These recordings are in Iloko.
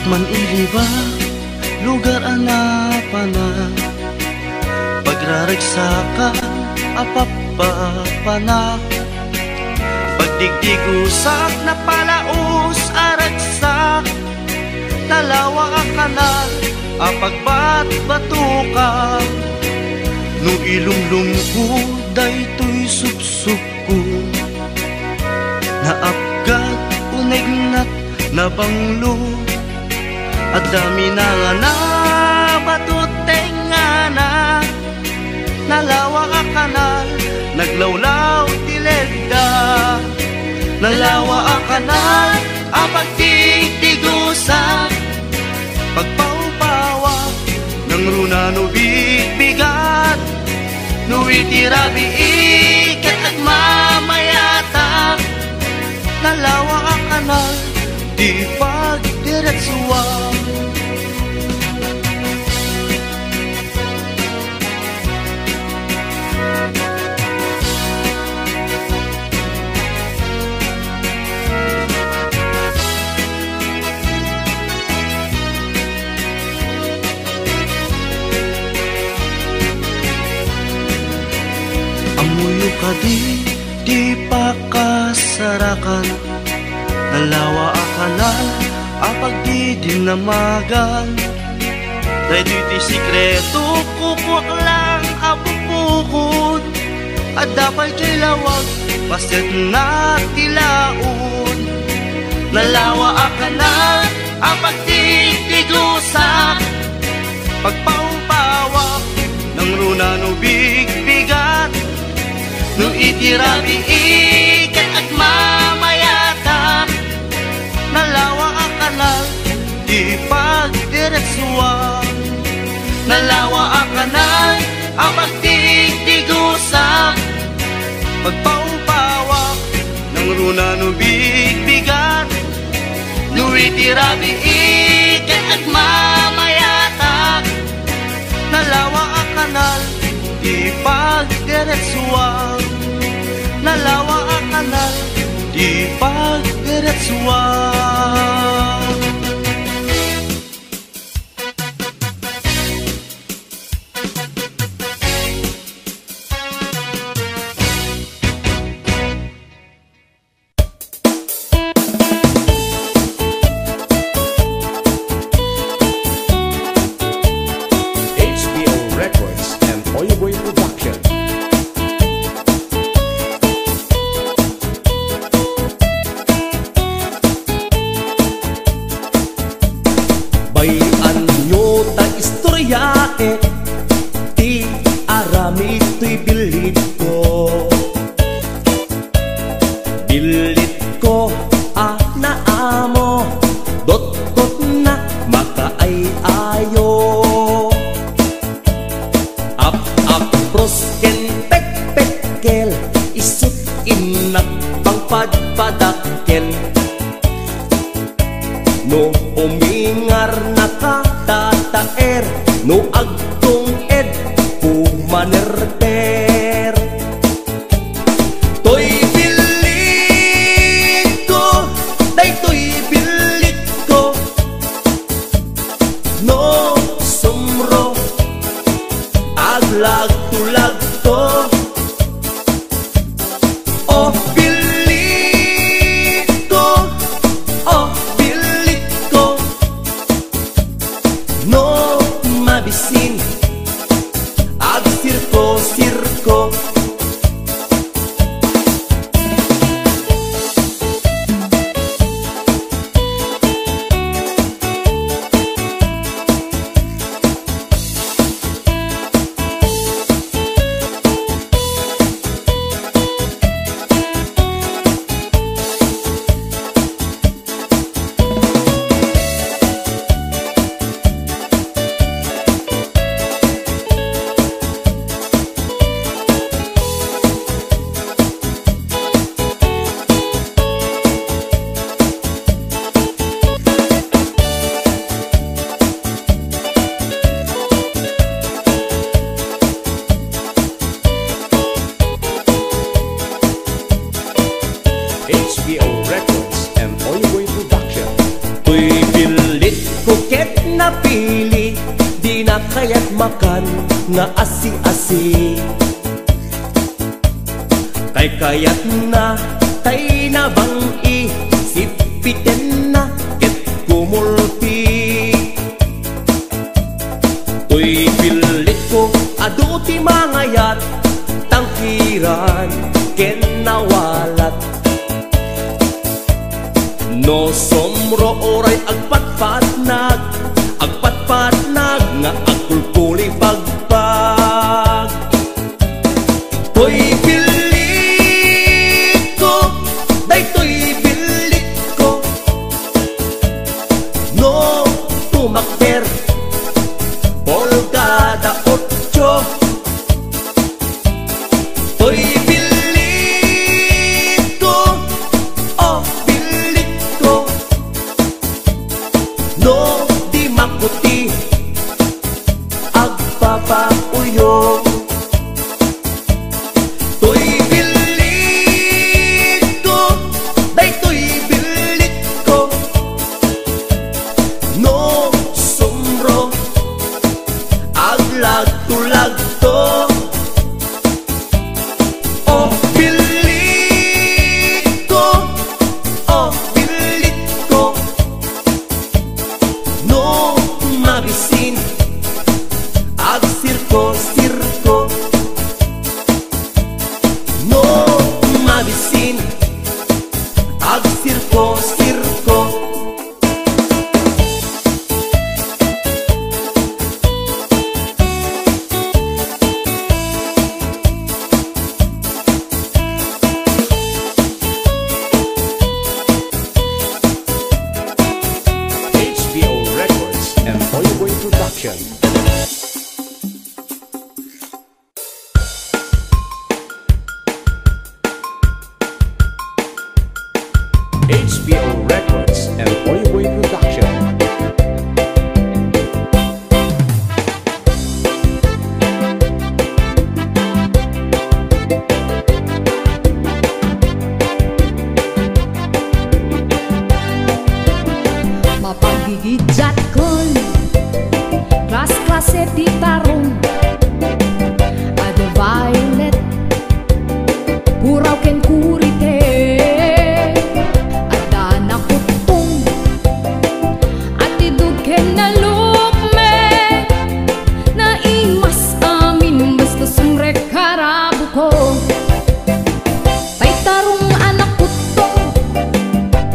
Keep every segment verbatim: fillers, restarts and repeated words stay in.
Maniliba, lugar a napanak, pagraragsakan a pappapanak, pagdigdigusak, napalaos a ragsak, nalawa a kanal a pagbatbatukan. No ilumlumko daytoy supsupko, naapgad, unegnat, nabanglo, adda minangana, bato tengngana, nalawa a kanal, naglawlaw ti ledda. Nalawa a kanal a pagdigdigusak, pagpawpawak, nangruna no bigbigat, no iti rabii ket agmamayatak. Nalawa a kanal, di pagdiretsuan. Ammoyo kadi ti pakasarakan, nalawa a kanal a pagdidinnamagan. Daytoy ti sekreto, kukuak lang a bukbukod. Adda pay ti lawag, pasetna ti laod. Nalawa a kanal a pagdigdigusak, pagpawpawak, nangruna no bigbigat. No iti rabii ket agmamayatak, nalawa a kanal, di pagdiretsuan. Nalawa a kanal a pagdigdigusak, pagpawpawak, nangruna no bigbigat. No iti rabii ket agmamayatak, nalawa a kanal, di pagdiretsuan. Nalawa a kanal, di pagdiretsuan. H B O Records and Oyoboy Production. Bay-anyo ta istoryaek ti aramid toy billit ko. Billit ko a naamo, dotkotna makaay-ayo. Ap-apros ken pekpekkel, isut' innak pangpadpadakkel. No umingarnaka, tataer, no agtung-ed, pumanerter. Toy billit ko, daytoy billit ko. No sumro, aglagto-lagto. O billit ko, o billit ko. No mabisin, Kayat makan nga asi-asi. Kaykayatna tay nabang-i, sipitenna ket kumulpi. Toy billikko, adu ti mangayat, tangkiran ken nawalat. No sumro uray agpatpatnag, agpatpatnag nga agkulkulipagpag. Toy billikko, daytoy billikko. No tumakder, pulgada otso. Toy billikko, oh, billikko. No di makuti, agpapauyo. Toy billikko, daytoy billikko. No sumro, aglagto-lagto. Oh, billikko, oh, billikko. No mabisin, agsirko-sirko. No mabisin, agsirko-sirko. H B O Records and Oyoboy Production. H B O Records and Oyoboy Production. Mapaggigidiatkon, klas-klase ti tarong. Adda violet, puraw ken kurite. Adda nakuttong, atidog ken nalukmek. Naimas amin, basta sumrek karabuko. Tay tarong a nakuttong,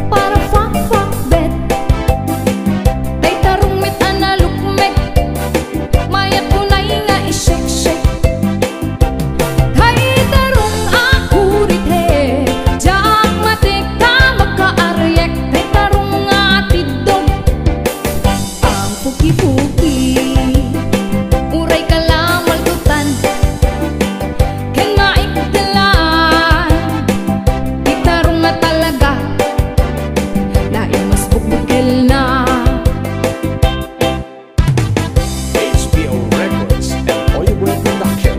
para fakfakbet. Tay tarong met a nalukmek, mayat unay nga iseksek. Tay tarong a kurite, diak matik a makaariek. Tay tarong a tiddog, ang puki-puki, uray kalamalkutan ken maikdelan. Ti tarong a talaga, naimas bukbukelna. H B O Records and Oyoboy Production.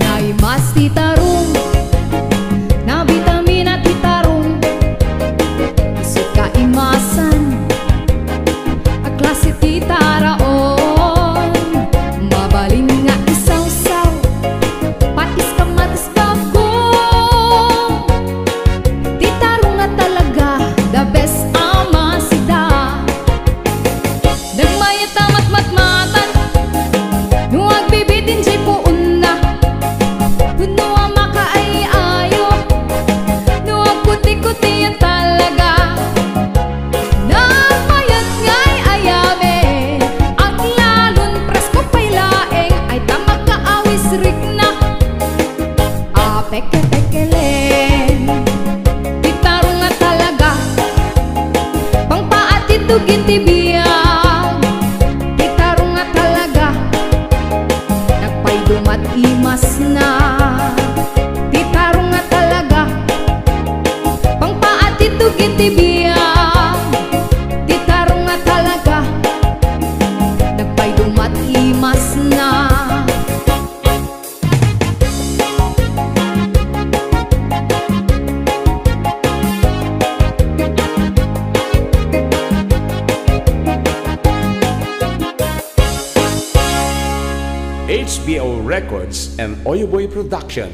Naimas ti tarong, nabitamina ti tarong. Isu kaimasan a klase ti taraon. Mabalin nga isawsaw, patis, kamatis, bako. Ti tarong a talaga, the best a masida. Nagmayat a matmatmatan no agbibitin diay puonna, wenno a makaay-ayo no agkuti-kuti a talaga. Nagmayat nga ay-ayamen, aglalon presko pay laeng, ay ta makaawis rikna. Apeke-pekelen ti tarong a talaga, pangpaatidog iti biag. Ti tarong a talaga, nagpaydum a imasna. Ti tarong a talaga, pangpaatidog iti biag. Ti tarong a talaga, nagpaydum a imasna. Records and Oyoboy Production.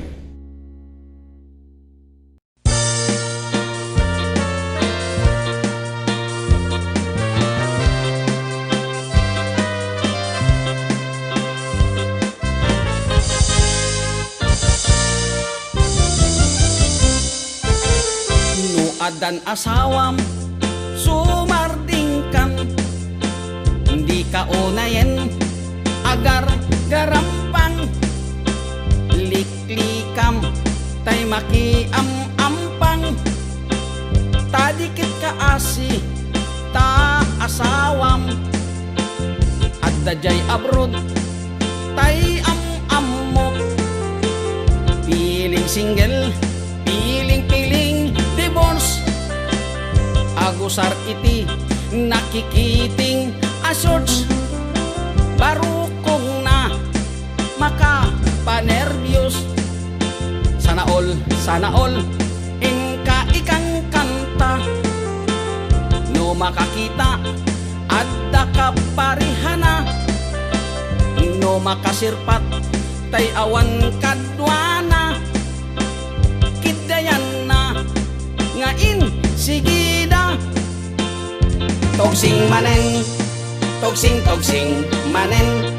No addan asawam, sumardingkan, dika unayen agargarampang. Liklikam tay makiam-ampang, ta di ket kaasi ta asawam. Adda jay abroad tay am-ammok. Piling single, piling-piling divorce. Agusar iti nakikiting a shorts. Barukongna makapanerbios. Sana all, sana all, inka ikankanta. No makakita, adda kaparihana. No makasirpat, tay awan kaduana. Kiddayanna nga insigida. Tugsing manen, tugsing, tugsing manen.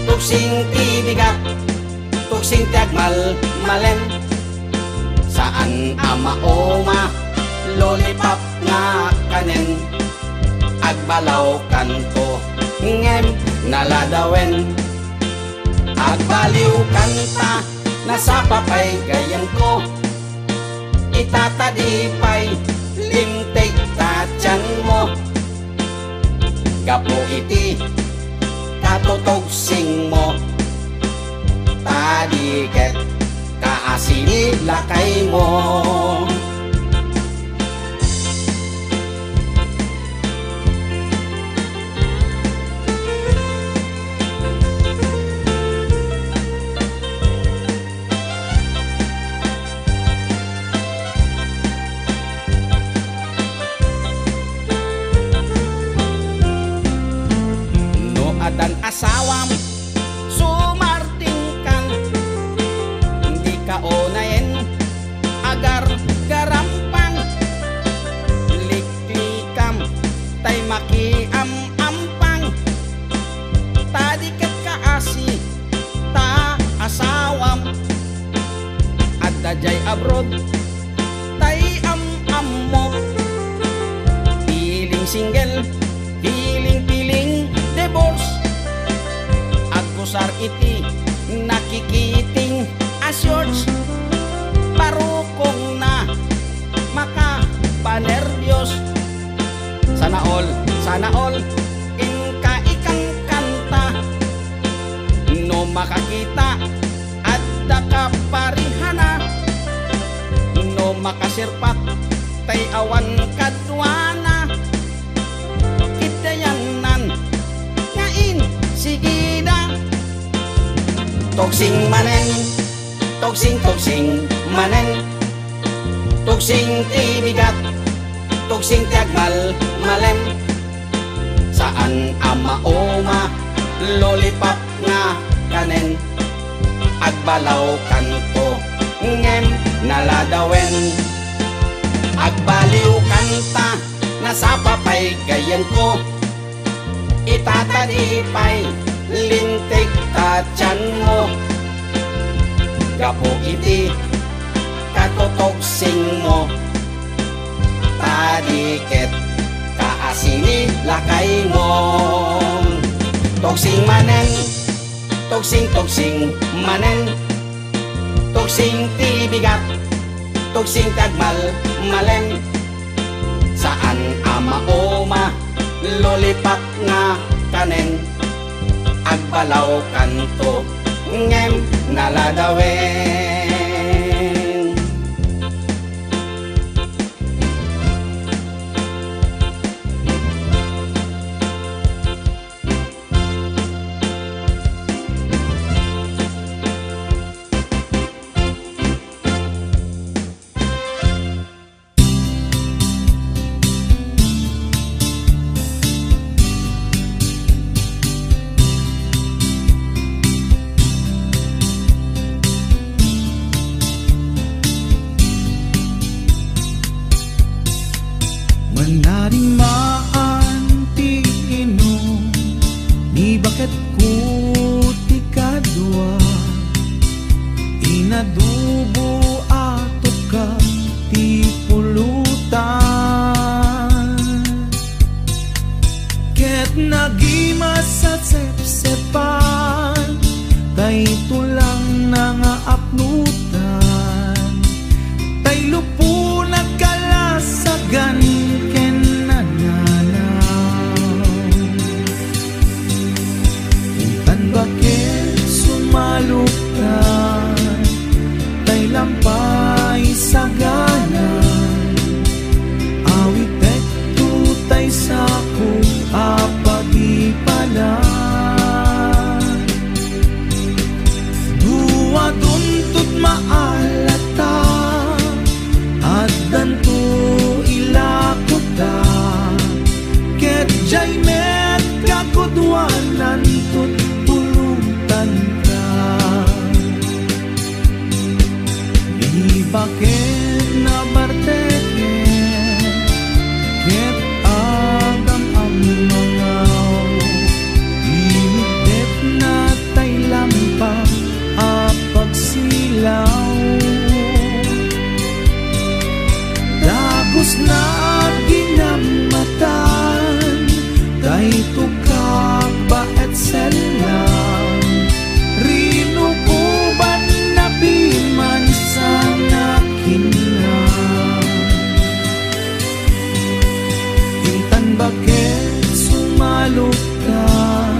Tugsing ti bigat, tugsing ti agmalmalem. Saan a mauma, lollipop nga kanen. Agbalawkanto, ngem naladawen. Agbaliwkanta, nasapa pay gayyemko. Itatadi pay, lintegta tianmo. Gapu iti katutugsingmo, ta di ket kaasi ni lakaymo. No addan asawam, sumardingkan, dika unayen agargarampang. Liklikam tay makiam-ampang, ta di ket kaasi ta asawam. Adda jay abroad tay am-ammok. Piling single, piling-piling divorce. Agkusar iti nakikiting a shorts. Barukongna makapanerbios. Sana all, sana all, inka ikankanta. No makakita, adda kaparihana. No makasirpat, tay awan kaduana. Kiddayannan nga insigida. Tugsing manen, tugsing, tugsing manen. Tugsing ti bigat, tugsing ti agmalmalem. Saan a mauma, lollipop nga kanen. Agbalawkanto, ngem naladawen. Agbaliwkanta, nasapa pay gayyemko. Itatadi pay, lintegta tianmo. Gapu iti katutugsingmo, ta di ket kaasi ni lakaymo. Tugsing manen, tugsing, tugsing manen. Tugsing ti bigat, tugsing ti agmalmalem. Saan a mauma, lollipop nga kanen. Agbalawkanto, ngem naladawen. Nadubo a tukka ti pulutan, ket nagimas a sepsepan, tay tulangna nga apnutan, tay lupona kalasagan ken nananaw. Intan baket sumaluktan, tay lampay sagana, awitekto tay sako a pagipanan. Dua duntot maalata, addanto ilakota, ket jay met kaguduananto pulutanka. Ni baket nabarteket, ket agam-ammangaw, inigdetna tay lampa a pagsilaw. Dagusna a ginammatan, tay tukak baet sellang, rinukobanna piman sana kinna. Intan baket sumaluktan,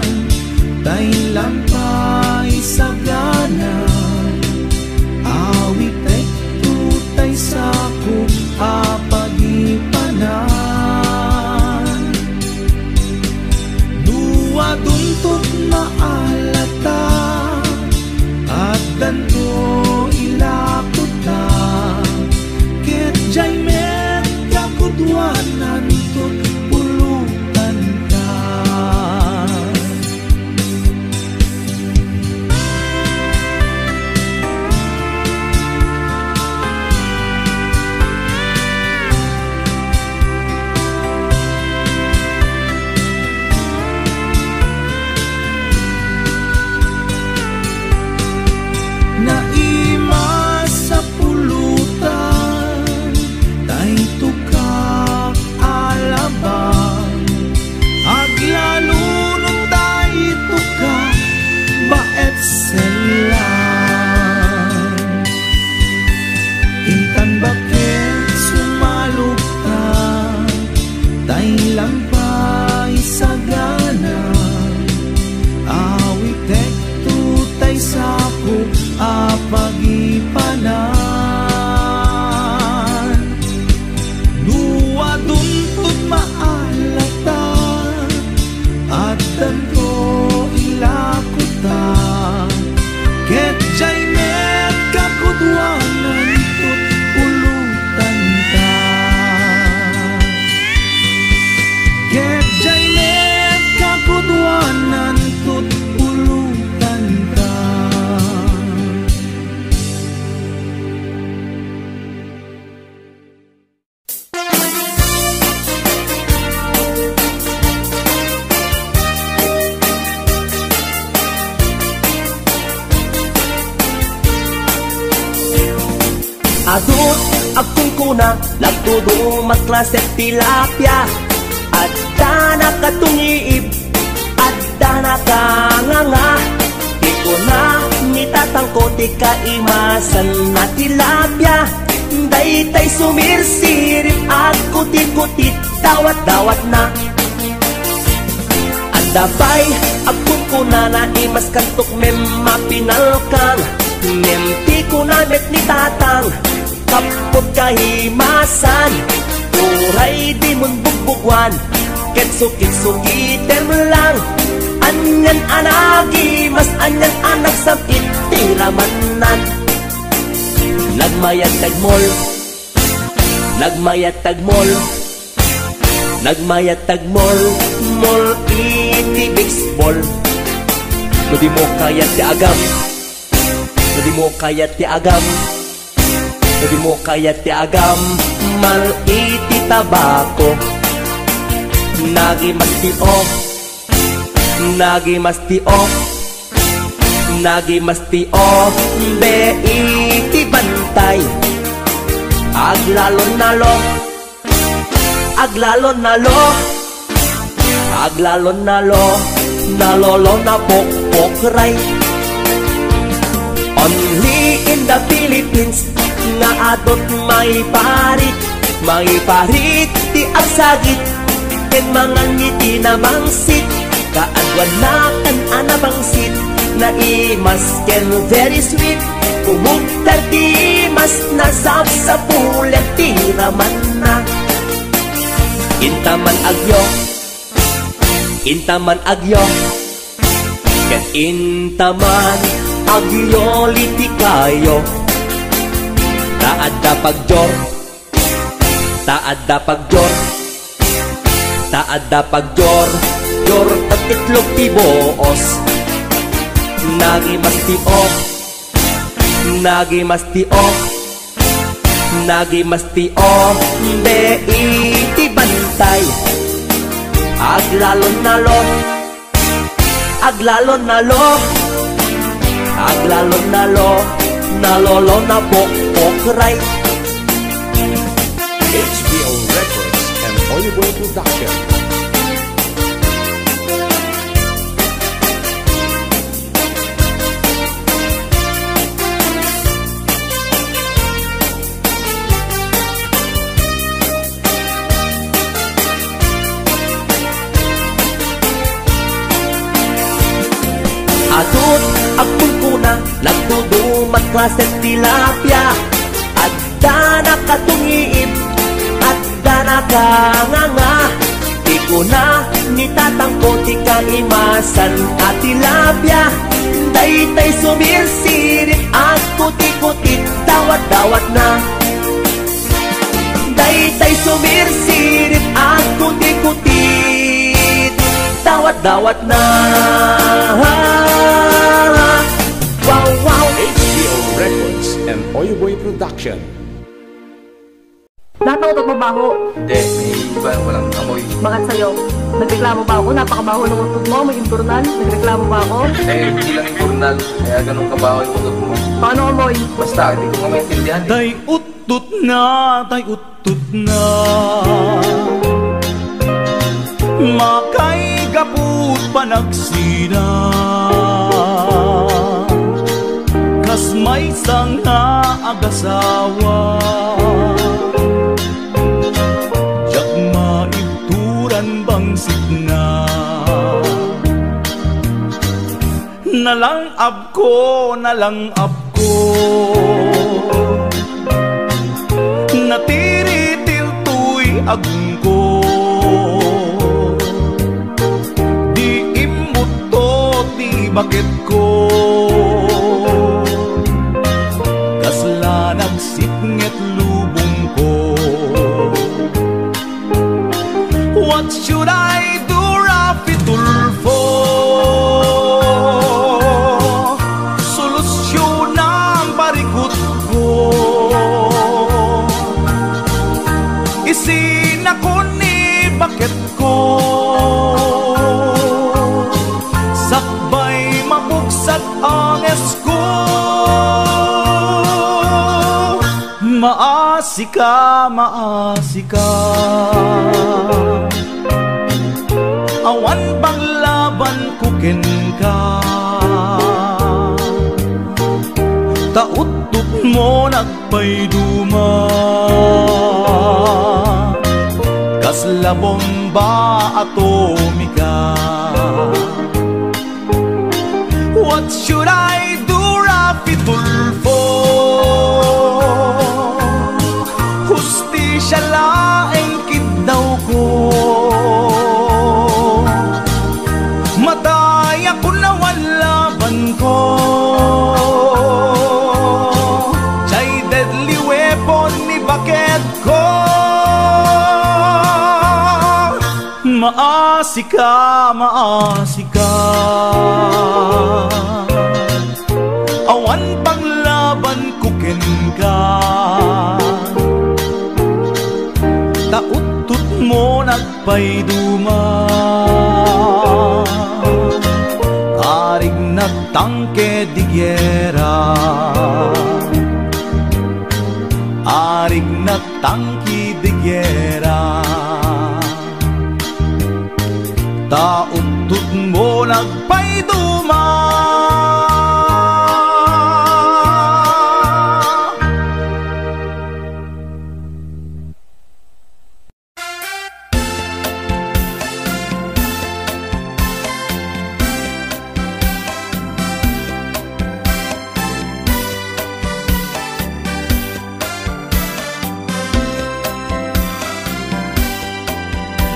tay lampay sagana, awitekto tay sako a pagipanan. Dua duntot maalata, addanto ilakota, ket jay met kaguduananto pulutanka. Naimas a pulutan, tay tukak a labang, aglalo no tay tukak baet sellang. Intan baket sumaluktan, tay lampay sagana, awitekto tay sako a pagipanan. Dua duntot maalata, addanto ilakota, ket jay met kaguduananto pulutanka. Ket jay met kaguduananto pulutanka. Adut agkunkuna, nagdudumat klase tilapia. Adda nakatungiib, adda nakanganga. Ti kuna ni tatangko ti kaimasan na tilapia, daytay sumirsirip, agkutikutit, dawat-dawatna. Adda pay agkunkunana, imaskantok ngem mapinalkang. Ngem ti kuna met ni tatang, kappot kaimasan, uray dimon bugbuguan, ket sukit-sukitem lang. Anian a nagimas, anian a nagsam-it ti ramannan. Nagmayat tagmol, nagmayat tagmol, nagmayat tagmol, mol iti baseball. No dimo kayat ti agam, no dimo kayat ti agam, no dimo kayat ti agam, mal iti tabako. Nagimas ti ok, nagimas ti ok, Nagimasti, o, be, iti bantay. Aglalon nalo, aglalon nalo, aglalon nalo, nalolo na pokpokray. Only in the Philippines nga adut maiparit, maiparit ti agsagit ken mangan iti namangsit. Kaaduanna kan a nabangsit, naimas ken very sweet. Kumugtad ti imas, nasapsapulan ti ramanna. Intaman agyo, intaman agyo, ket intaman agyo litikayo. Ta adda pagjor, ta adda pagjor, ta adda pagjor, jor, ket itlog ti buos. Nagimasti, o, nagimasti, o, nagimasti, o, be, iti bantay. Aglalon nalo, aglalon nalo, aglalon nalo, nalolo na pokpokray. H B O Records and Oliver Production. Adut agkunkuna, nagdudumat klase tilapia. Adda nakatungiib, adda nakanganga. Ti kuna ni tatangko ti kaimasan a tilapia. Daytay sumirsirit, agkutikutit, dawat-dawatna. Daytay sumirsirit, agkutikutit, dawat-dawatna. Wow, wow. H B O Records and Oyoboy Production. Natautot mo ba ako? Hindi, may iba, walang amoy. Bakit sa'yo? Nagreklamo ba ako? Napakabaho ng utot mo, may imburnal. Nagreklamo ba ako? Eh, hindi lang imburnal, kaya ganun kabaho yung utot mo. Paano amoy? Basta, hindi ko nga maintindihan eh. Tay uttot na, tay uttot na. Makaigapu't panagsina. Kas maysa nga agasawa. Diak maibturan bangsit na. Nalang-abko, nalang-abko. Natiritir toy agungko. Di imbutto ti baketko. Kasla nagsipnget lubongko. What should I do, Rafi Tulfo? Solusyonam parikutko. Isinakon ni baketko. Sakbay mapugsat ang esko. Maasi ka, maasi ka. Awan panglaban ko kenka. Ta uttot mo nagpayduma. Kasla bomba atomika. What should I do, Rafi Tulfo? Hustisya laeng kiddawko. Matayakon awan labanko. Jay deadly weapon ni baketko. Maasi ka, maasi ka. Awan panglaban ko kenka. Ta uttot mo nagpayduma. Arig nag- Tanque de Guerra, arignak tanque de guerra, ta uttot mo nagpayduma.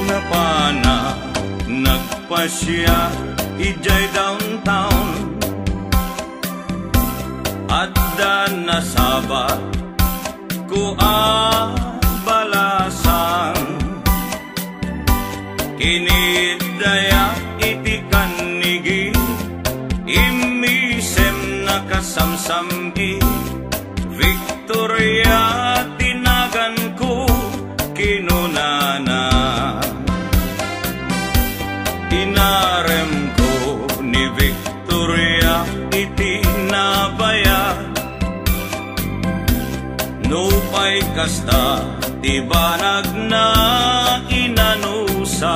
Napana nagpasiar idiay downtown. Adda nasabat ko a balasang. Kinidaya iti kannigi, immisem nakasamsam-i. Victoria ti naganko, kinunana. Inaremko ni Victoria iti nabayag. Nupay kasta ti banagna, inanusa.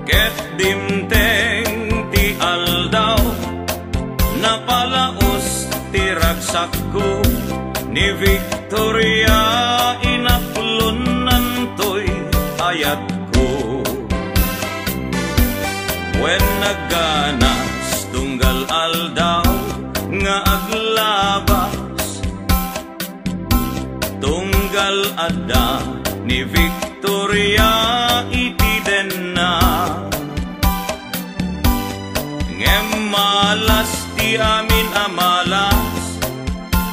Ket dimteng ti aldaw, napalaos ti ragsakko. Ni Victoria, inaklonnantoy ayatko. Wen, nagganas tunggal aldaw nga aglabas, tunggal adda ni Victoria iti denna. Ngem malas ti amin a malas,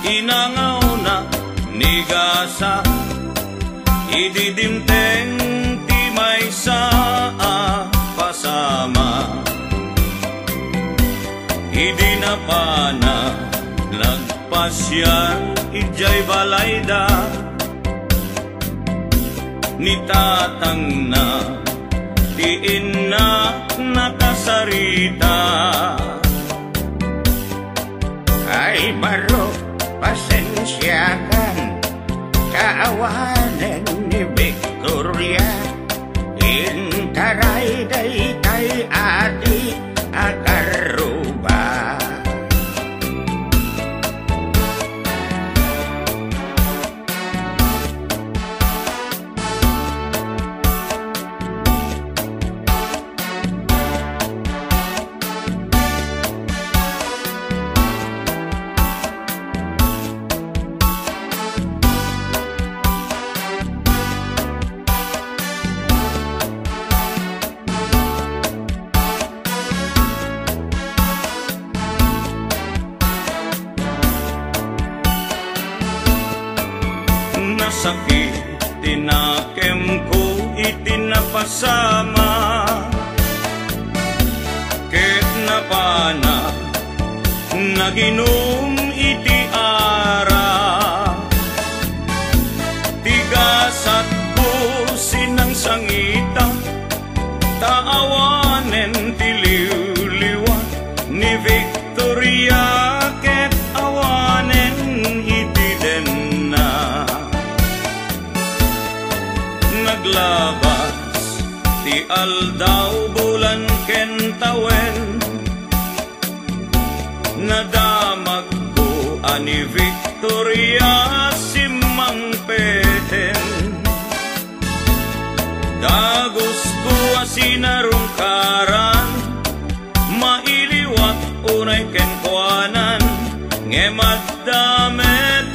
inangawna ni gasa. Idi dimteng ti maysa a pasama, idi napana nagpasiar idiay balayda, ni tatangna ti innak nakasarita. Ay, barok, pasensiakan, ta awanen ni Victoria, intaray daytay adi a karruba. Nasakit ti nakemko iti napasama, ket napana naginum iti arak. Ti gasatko sinangsangita, ta awanen ti liwliwa ni Victoria ket awanen iti denna. Naglabas ti aldaw, bulan ken tawen, nadamagko a ni Victoria simmangpeten. Dagusko a sinarungkaran, mailiwak unay kenkuanan, ngem adda met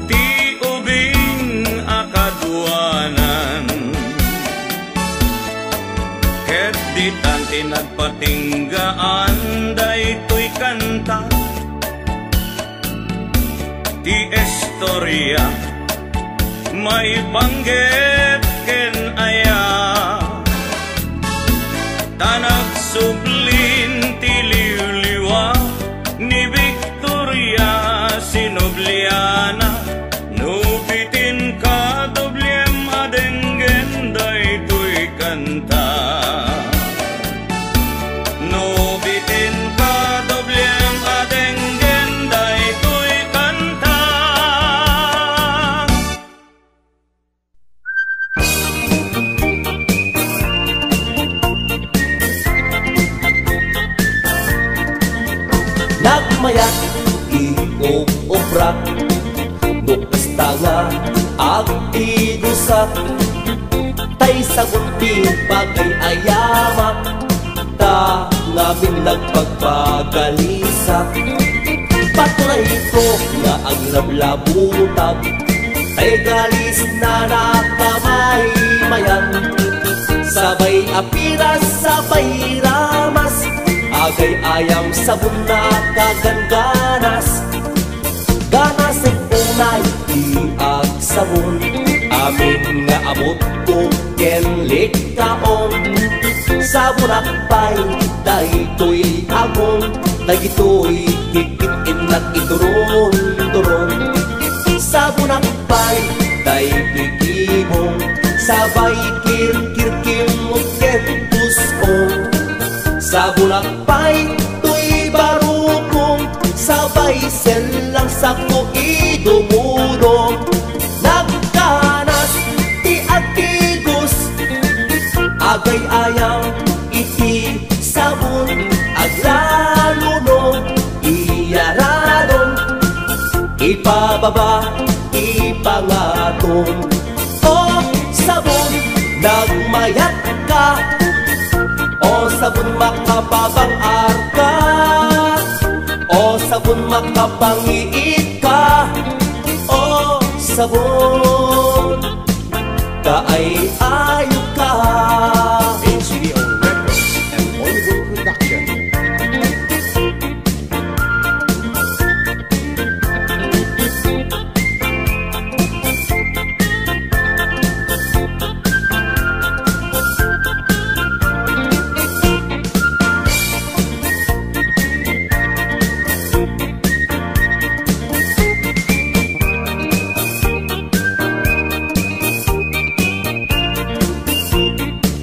ti ubing a kaduanan. Ket ditan ti nagpatinggaan daytoy kanta. Ti istoria maipanggep ken aya, ta nagsublin ti liwliwa ni Victoria, sinubliana. No bitin ka, dobliem a denggen daytoy kanta. No Ug-ubrak, no kasta nga agtigusak, tay sabon ti pagay-ayamak, ta ngamin nagpagpagalisak. Patunayko nga aglablabutag, tay galis na nakamaymayat. Sabay apiras, sabay ramas, agay-ayam, sabon na kagangganas. Ganasek unay ti agsabon, amin nga abutko ken likkaon. Sabonak pay daytoy agong, dagitoy kikit-innak iduron-duron. Sabonak pay daytoy gibong, sabay kirkirkimot ken kusong. Sabonak pay toy barukong, sabay sellang sakko idumudong. Nagkanas ti agtigos, agay-ayam iti sabon, aglalo no iyaradon, ipababa, ipangaton. O sabon, nagmayat ka. O sabon, makapabang-ar ka. O sabon, makapangiit ka. O sabon, kaay-ayo ka. H B O Records and Oliver Production.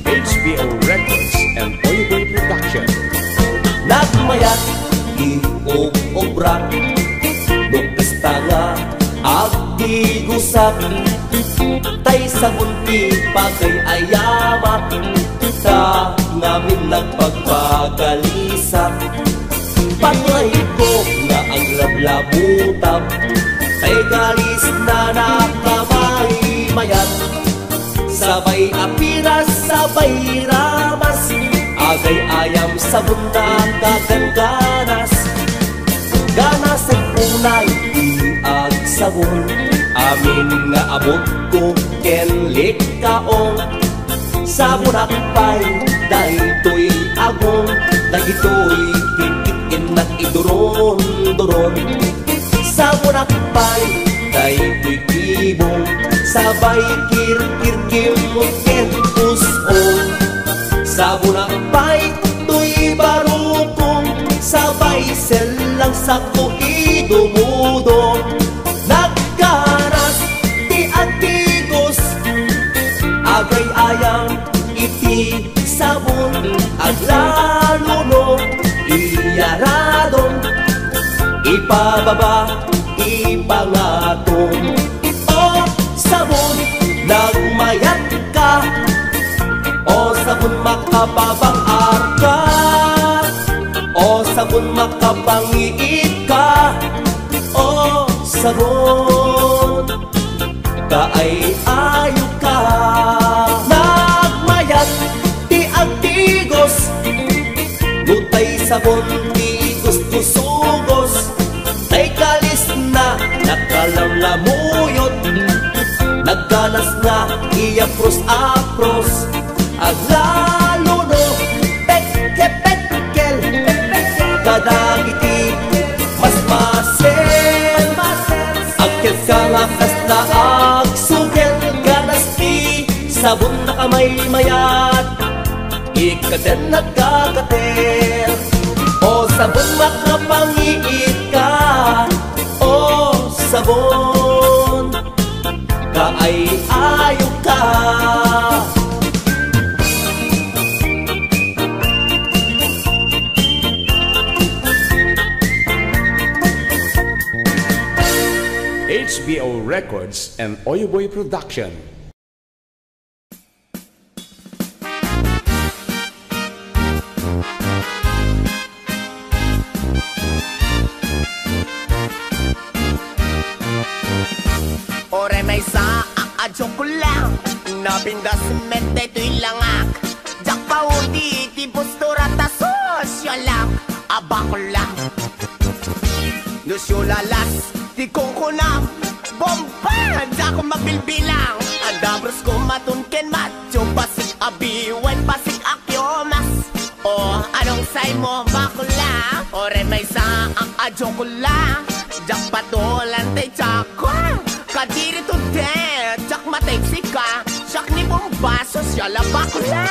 H B O Records and Oliver Production. Nagmayat ti ug-ubrak, no kasta nga agtigusak, tay sabon ti pagay-ayamak, ta ngamin nagpagpagalisak. Patunayko nga aglablabutag, tay galis na nakamaymayat. Sabay apiras, sabay ramas, agay-ayam, sabon na kagangganas. Ganasek unay ti agsabon, amin nga abutko ken likkaon. Sabonak pay daytoy agong, dagitoy kikit-innak iduron-duron. Sabonak pay daytoy gibong, sabay kirkirkimot ken kusong. Sabonak pay toy barukong, sabay sellang sakko idumudong. Nagkanas ti agtigos, agay-ayam iti sabon, aglalo no iyaradon, ipababa, ipangaton. O sabon, nagmayat ka. O sabon, makapabang-ar ka. O sabon, makapangiit ka. O sabon, kaay-ayo ka. Nagmayat ti agtigos, no tay sabon ti kuskusugos, tay galis na nakalamlamuyot, nagkanas nga iyapros-apros, aglalo no pekkel-pekkel kadagiti masmasel. Agketka nga kasla agsugel, ganas ti sabon, nakamaymayat, ikkaten nagkakater. O sabon, makapangiit ka. O sabon, kaay-ayo ka. H B O Records and Oyoboy Production. A joke lang, napintas met daytoy langak. Diak paudi ti postura ta sosyalak a bakla. No sulalas ti kungkuna, bomba, diak mabilbilang. A dabros ko maton ken macho, pasig a biway, pasig a kiomas. O, anong say mo, bakla? Uray maysaak a joke lang. Diak patulan tay tiakko. Kadiri to det, diak matipsika. Siak ni bomba, sosyal a bakla.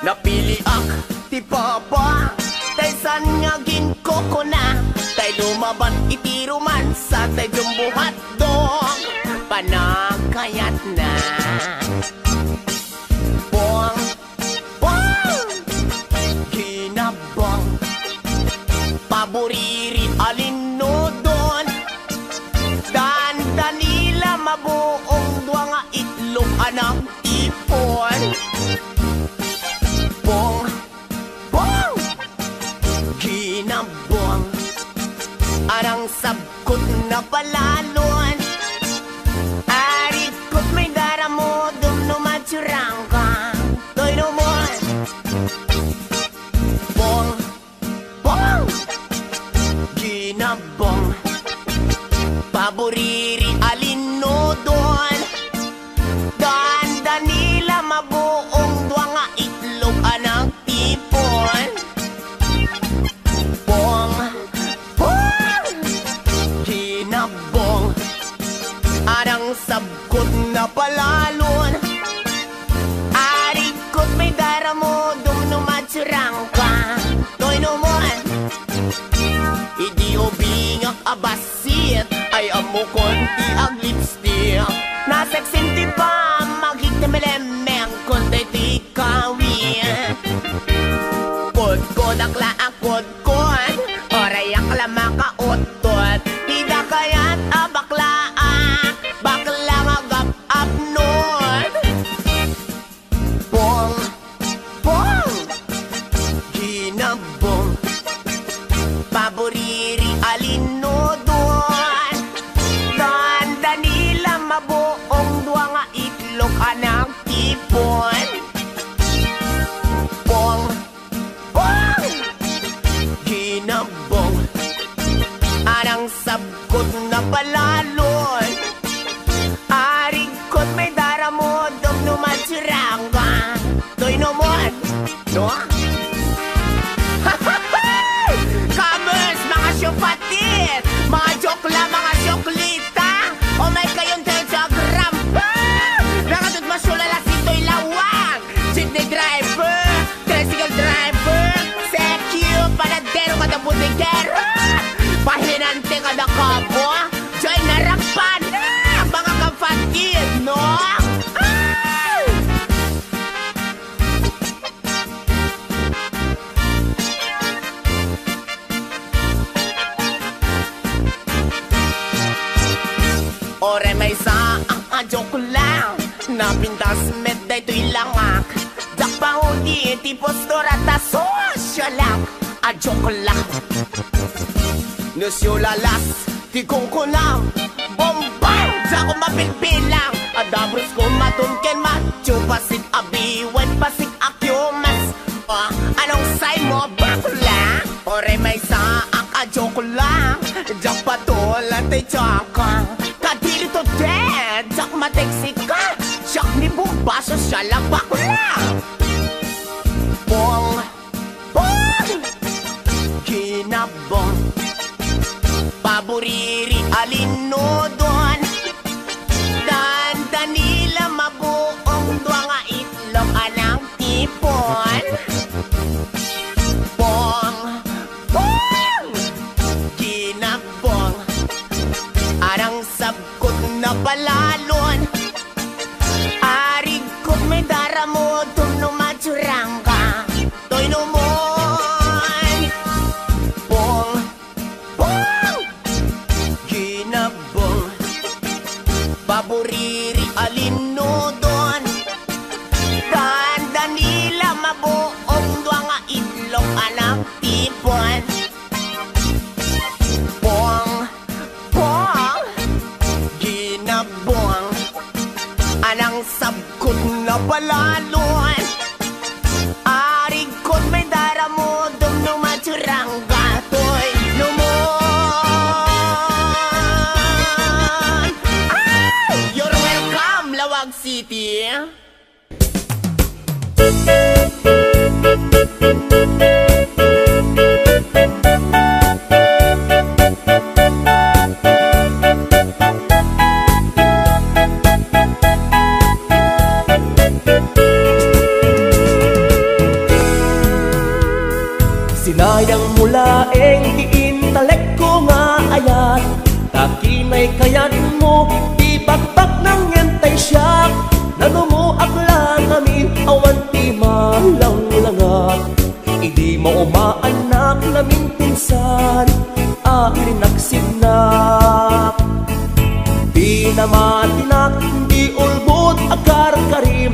Napiliak ti papa, tay saan nga ginkukuna. Tay lumaban iti romansa, tay jumbo hotdog. Panagkayatna. Pong, pong! Ginabong. Paboriri a linudon. Dandanila mabuong dua nga itlog a nagtipon. Pong, pong! Ginabong. Arang sabkot na palalon. Arikot may daramudom no matsurangka. Toy no mo. Pong, pong! Ginabong. Paboriri a linudon. Dandanila mabuong dua nga itlog a nagtipon. Pong, pong! Ginabong. Arang sabkot na palalon. Arikot may daramudom no matsurangka. Toy no mo. Idi ubingak a bassit, ay ammokon ti aglipstick. Nasexin ti pamagik ti melemeng kon daytoy kawit. Kodkodak la a kodkod, urayak la makauttot. Ti dakayat a bakla a, bakla nga gap-apnon. Pong, pong! Ginabong. Paboriri a linudon. Dandanila mabuong dua nga itlog a nagtipon. Pong, pong! Ginabong. Arang sabkot na palalon. Arigkot may daramudom no matsirangga. Toy no mon. No? Kamus, mga syupati, mga jokla, mga syoklita. O may kayon tayo sa grampa. Nakatut masyulalas ito'y lawang. Jeepney driver, tricycle driver, sekyo, panadero, kada butikero. Pahinante kada kabo. Joy narapan na, mga kapatid, no? Ay! Ore maysa a joke lang, napintas met daytoy langak. Diak paudi ti postura ta sosyalak a joke lang. No siulalas ti kungkuna, bombang, diak mabilbilang. A dabros ko maton ken macho, pasig a biwen, pasig a kiomas. Ah, anong say mo, bakla? Ore maysa a joke lang. Diak patulan ti tiaka. Kadiri to det, diak mateksika. Siak ni bombaso, siak la bakla. Pong, pong! Ginabong. Paboriri a linudon. Dandanila mabuong dua nga itlog a nagtipon. Pong, pong! Ginabong. Arang sabkot na palalon. Arigkot may daramudom no matsirangga. Toy no mon. Pong, pong! Ginabong. Paboriri a linudon. Dandanila mabuong dua nga itlog a nagtipon. Pong, pong! Ginabong. Palalon, arigkon may daramudom no maturangga toy numon. Ay! You're welcome, Lawag City! Sinayang mo laeng ti intalekko nga ayat, ta kinaykayatmo ti bakbaknang ngem tay siak, nanumoak la ngamin awan ti malanglangak. Idi maumaanak ngamin pinsan, alinaksidnak. Pinamatinak di ulbod a karkarim,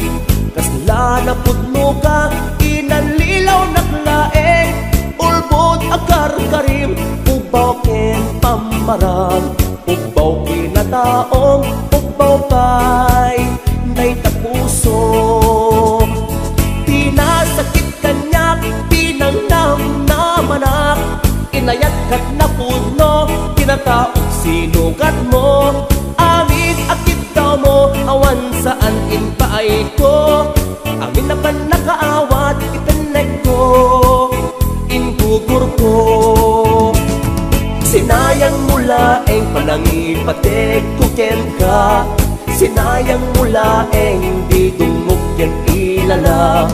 kasla napudno ka, inallilawnak laeng. Ulbod a karkarim, ubbaw ken pammarang, ubbaw kinataom, ubbaw pay dayta pusom. Pinasakit kaniak, pinangnamnamanak, inayat ket napudno, kinataok sinugatmo. Amin a kiddawmo, awan saan inpaayko. Amin a pannakaawat itennekko, inggugurko. Sinayang mo laeng panangipategko kenka. Sinayang mo laeng di dumngop ken ilala.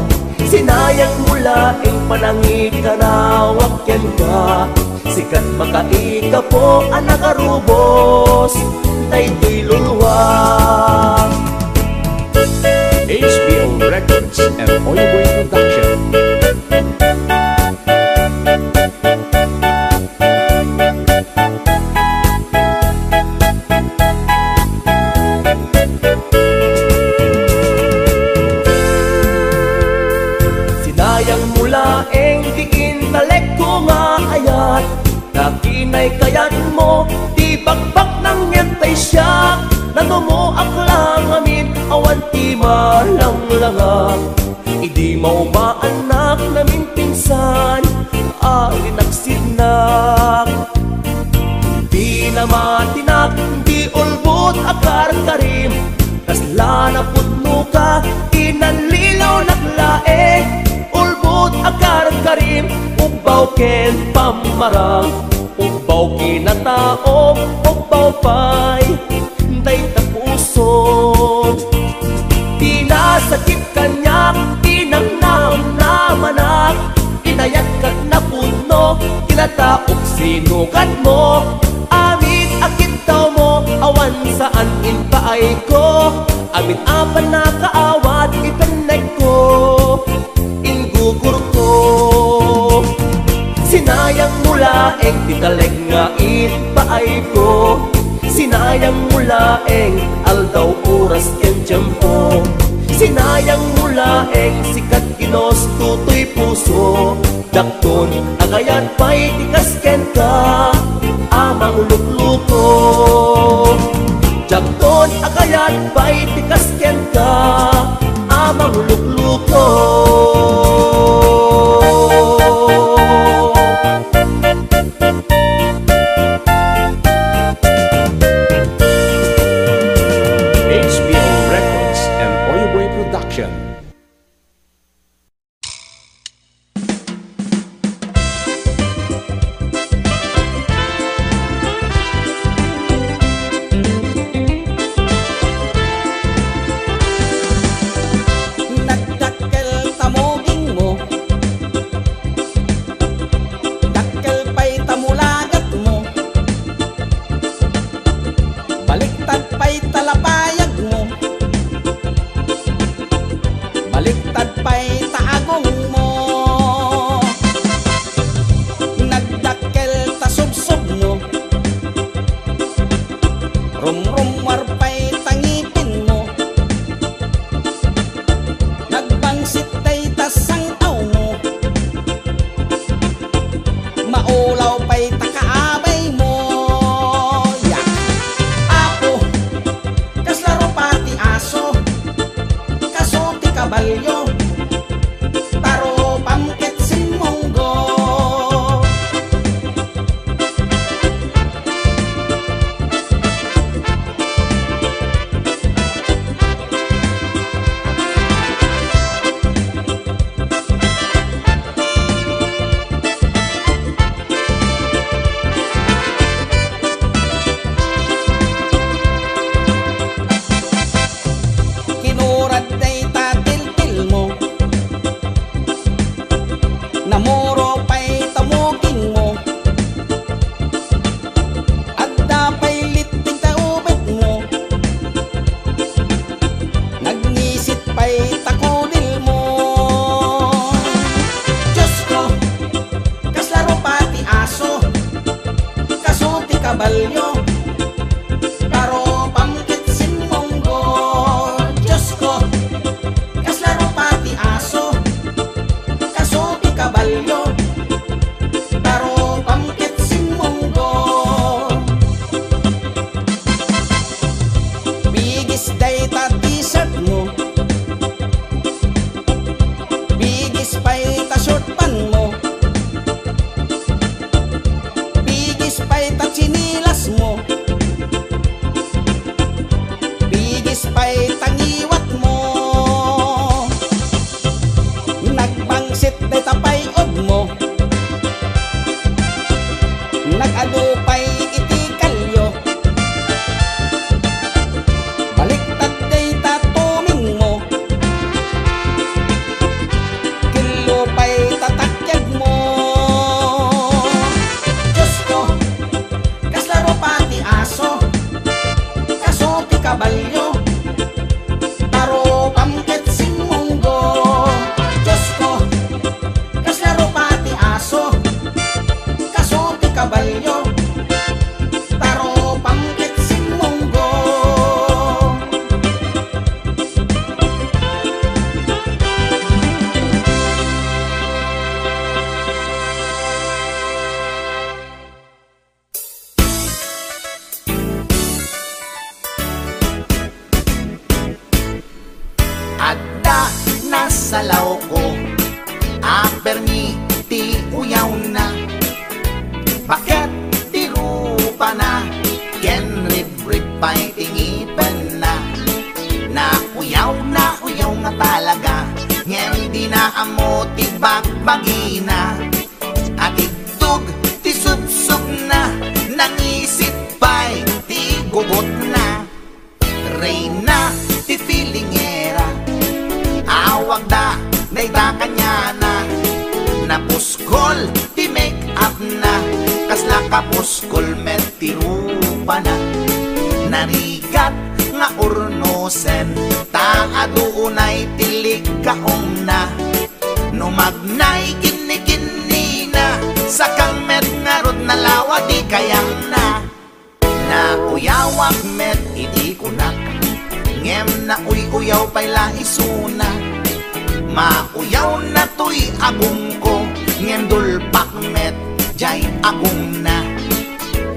Sinayang mo laeng panangikanawak kenka. Sika ti makaikapo a nakarubos daytoy luluwa. H B O Records and Oyoboy Production. Sinayang mo laeng ti intalekko nga ayat, ta kinaykayatmo ti bakbaknang ngem tay siak, nanumoak la ngamin awan ti malanglangak. Idi maumaanak ngamin pinsan, alinaksidnak. Pinamatinak di ulbod a karkarim, kasla napudno ka, inallilawnak laeng. Ulbod a karkarim, ubbaw ken pammarang, ubbaw kinataom, ubbaw pay dayta pusom. Pinasakit kaniak, pinangnamnamanak, inayat ket napudno, kinataok sinugatmo. Amin a kiddawmo, awan saan inpaayko. Amin a pannakaawat itennekko, inggugurko. Sinayang mo laeng ti talek nga inpaayko. Sinayang mo laeng aldaw, oras ken tiempo. Sinayang mo laeng sika ti ginusto toy puso. Diakton a kayat pay ti kas kenka a manglukluko. Diakton a kayat pay ti kas kenka a manglukluko. H B O Records and Oyoboy Production. Kabalyo, tarupam ket simmunggo. Diosko, kasla rupa ti aso, kaso ti kabalyo, tarupam ket simmunggo. Bigis dayta t-shirt mo, bigis pay ta short pant mo, bigis pay ta tsinelas mo, bigis pay ta ngiwat mo. Nagbangsit dayta pay-od mo, nag-adu pay iti kalyo. Baliktad dayta tuming mo, kello pay ta takyag mo. Diosko, kasla rupa ti aso, kaso ti kabalyo, tarupam ket simmunggo. Diosko, kasla rupa ti aso, kaso ti kabalyo, tarupam ket simmunggo. Adda nasalawko a permi ti uyawna. Baket ti rupana ken ribrib pay ti ngipenna. Nauyaw, nauyaw nga talaga, ngem dina ammo ti bagbagina. Atiddog ti subsobna, nangisit pay ti gugotna. Reyna ti pilingera, awagda dayta kaniana. Napuskol ti make-upna, kasla kapuskol met ti rupana. Narigat nga urnosen, ta adu unay ti likkaongna. No magnay kinnikinnina, sakang met ngarud nalawa ti kayamna. Nauyawak met idi kunak, ngem nauy-uyaw pay la isuna. Mauyawna toy agumko, ngem dulpak met diay agumna.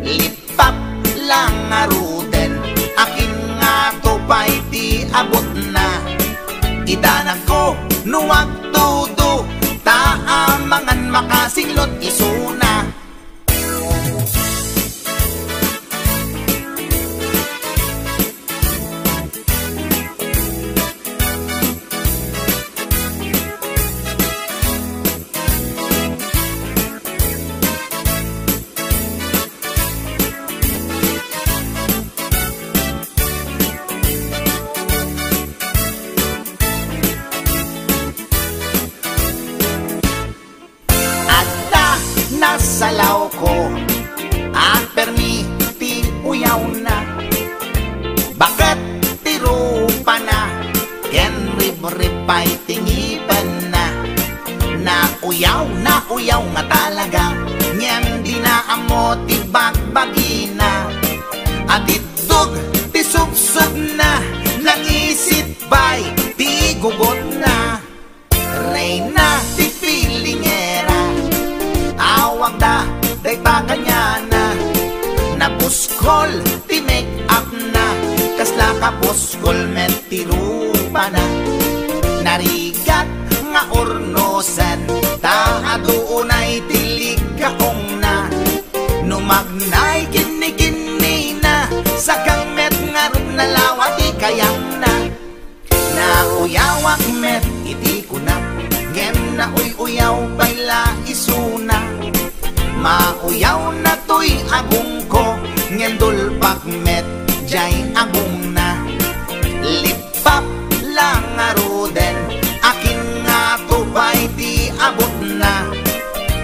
Lippap la ngaruden, akin ngato pay ti abutna. Idanagko no agtudo, ta amangan makasinglot isuna. Adda nasalawko a permi ti uyawna. Baket ti rupana ken ribrib pay ti ngipenna. Nauyaw, nauyaw nga talaga, ngem dina ammo ti bagbagina. Atiddog ti subsobna, nangisit pay ti gugotna. Reyna ti pilingera, awagda dayta kaniana. Napuskol ti make-upna, kasla kapuskol met ti rupana. Narigat nga urnosen, ta adu unay ti likkaongna. No magnay kinnikinnina, sakang met ngarud nalawa ti kayamna. Nauyawak met iti kunak, ngem nauy-uyaw pay la isuna. Mauyawna toy agumko, ngem dulpak met diay agumna. Lippap la ngaruden, akin ngato pay ti abutna.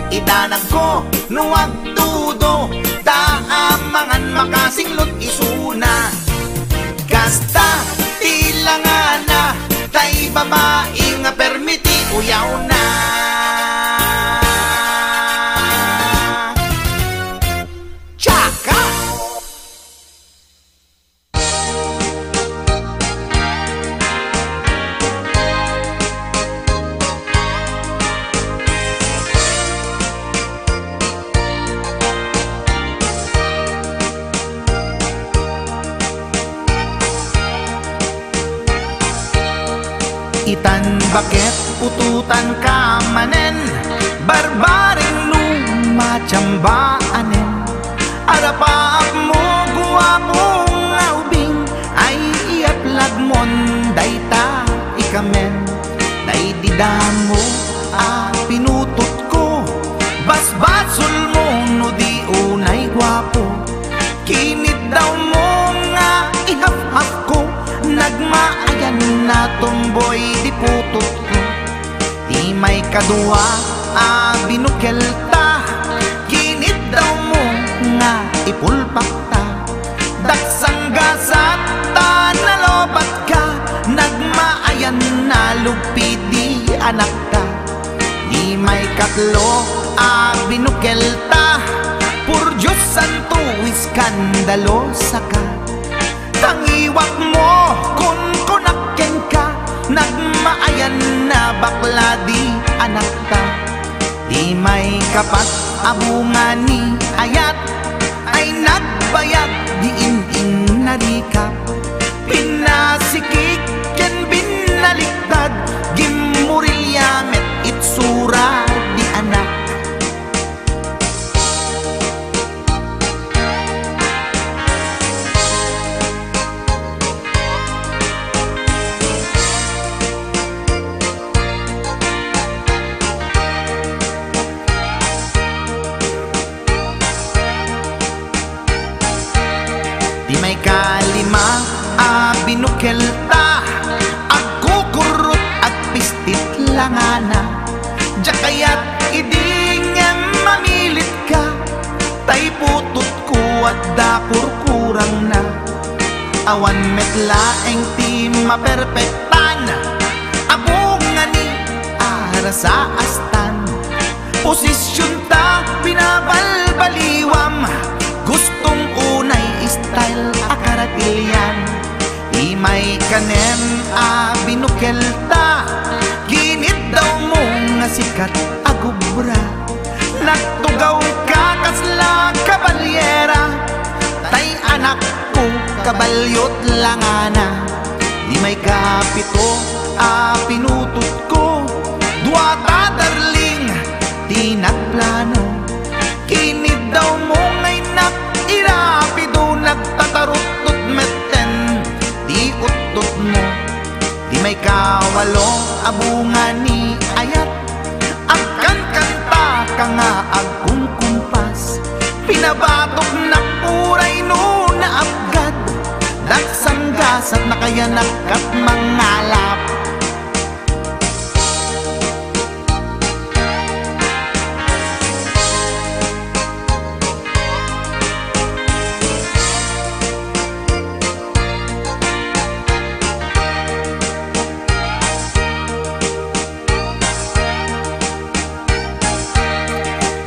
Idanagko no agtudo, ta amangan makasinglot isuna. Kasta ti langana, tay babai nga permi ti uyawna. Tsaka! Itan baket putotan ka manen, barbareng no matiamba anen. Arapaapmo guapo nga ubing, ay iyaplagmon dayta ikamen. Daydi damo a pinutotko, basbasolmo no di unay guapo. Kiniddawmo nga ihafhafko, nagmaayan a tomboy di putotko. Ti maikadua a binukelta, kiniddawmo nga ipulpakta. Daksanggasat ta nalobatka, nagmaayan a lugpi di anakta. Ti maikatlo a binukelta, por Dios santo, iskandalosaka. Tangiwakmo, kunkunak kenka, nagmaayan a bakla di anakta. Ti maikapat a bunga ni ayat, ay nagbayag di in-in a rikap. Pinasikik ken binaliktad, gimmurilya met itsura di anak. Ti maikalima a binukelta, agkukurrot, agpistit langana. Diak kayat idi ngem mamilitka, tay putotko adda kurkurangna. Awan met laeng ti maperpektan, a bunga ni arasaastan. Posisionta binabalbaliwam, gustom unay style a karatilian. Ti maikanem a binukelta, kiniddawmo nga sikat a gubra. Nagtugawka kasla kabalyera, tay anakko, kabalyot langana. Ti maikapito a pinutotko, duata darling ti nagplano. Kiniddawmo nga innak irapido, nagtataruttot metten ti uttotmo. Ti maikawalo a bunga ni ayat, agkankantaka nga agkunkumpas. Pinabatoknak uray no naapgad, daksanggasat nakayanak kat mangalap.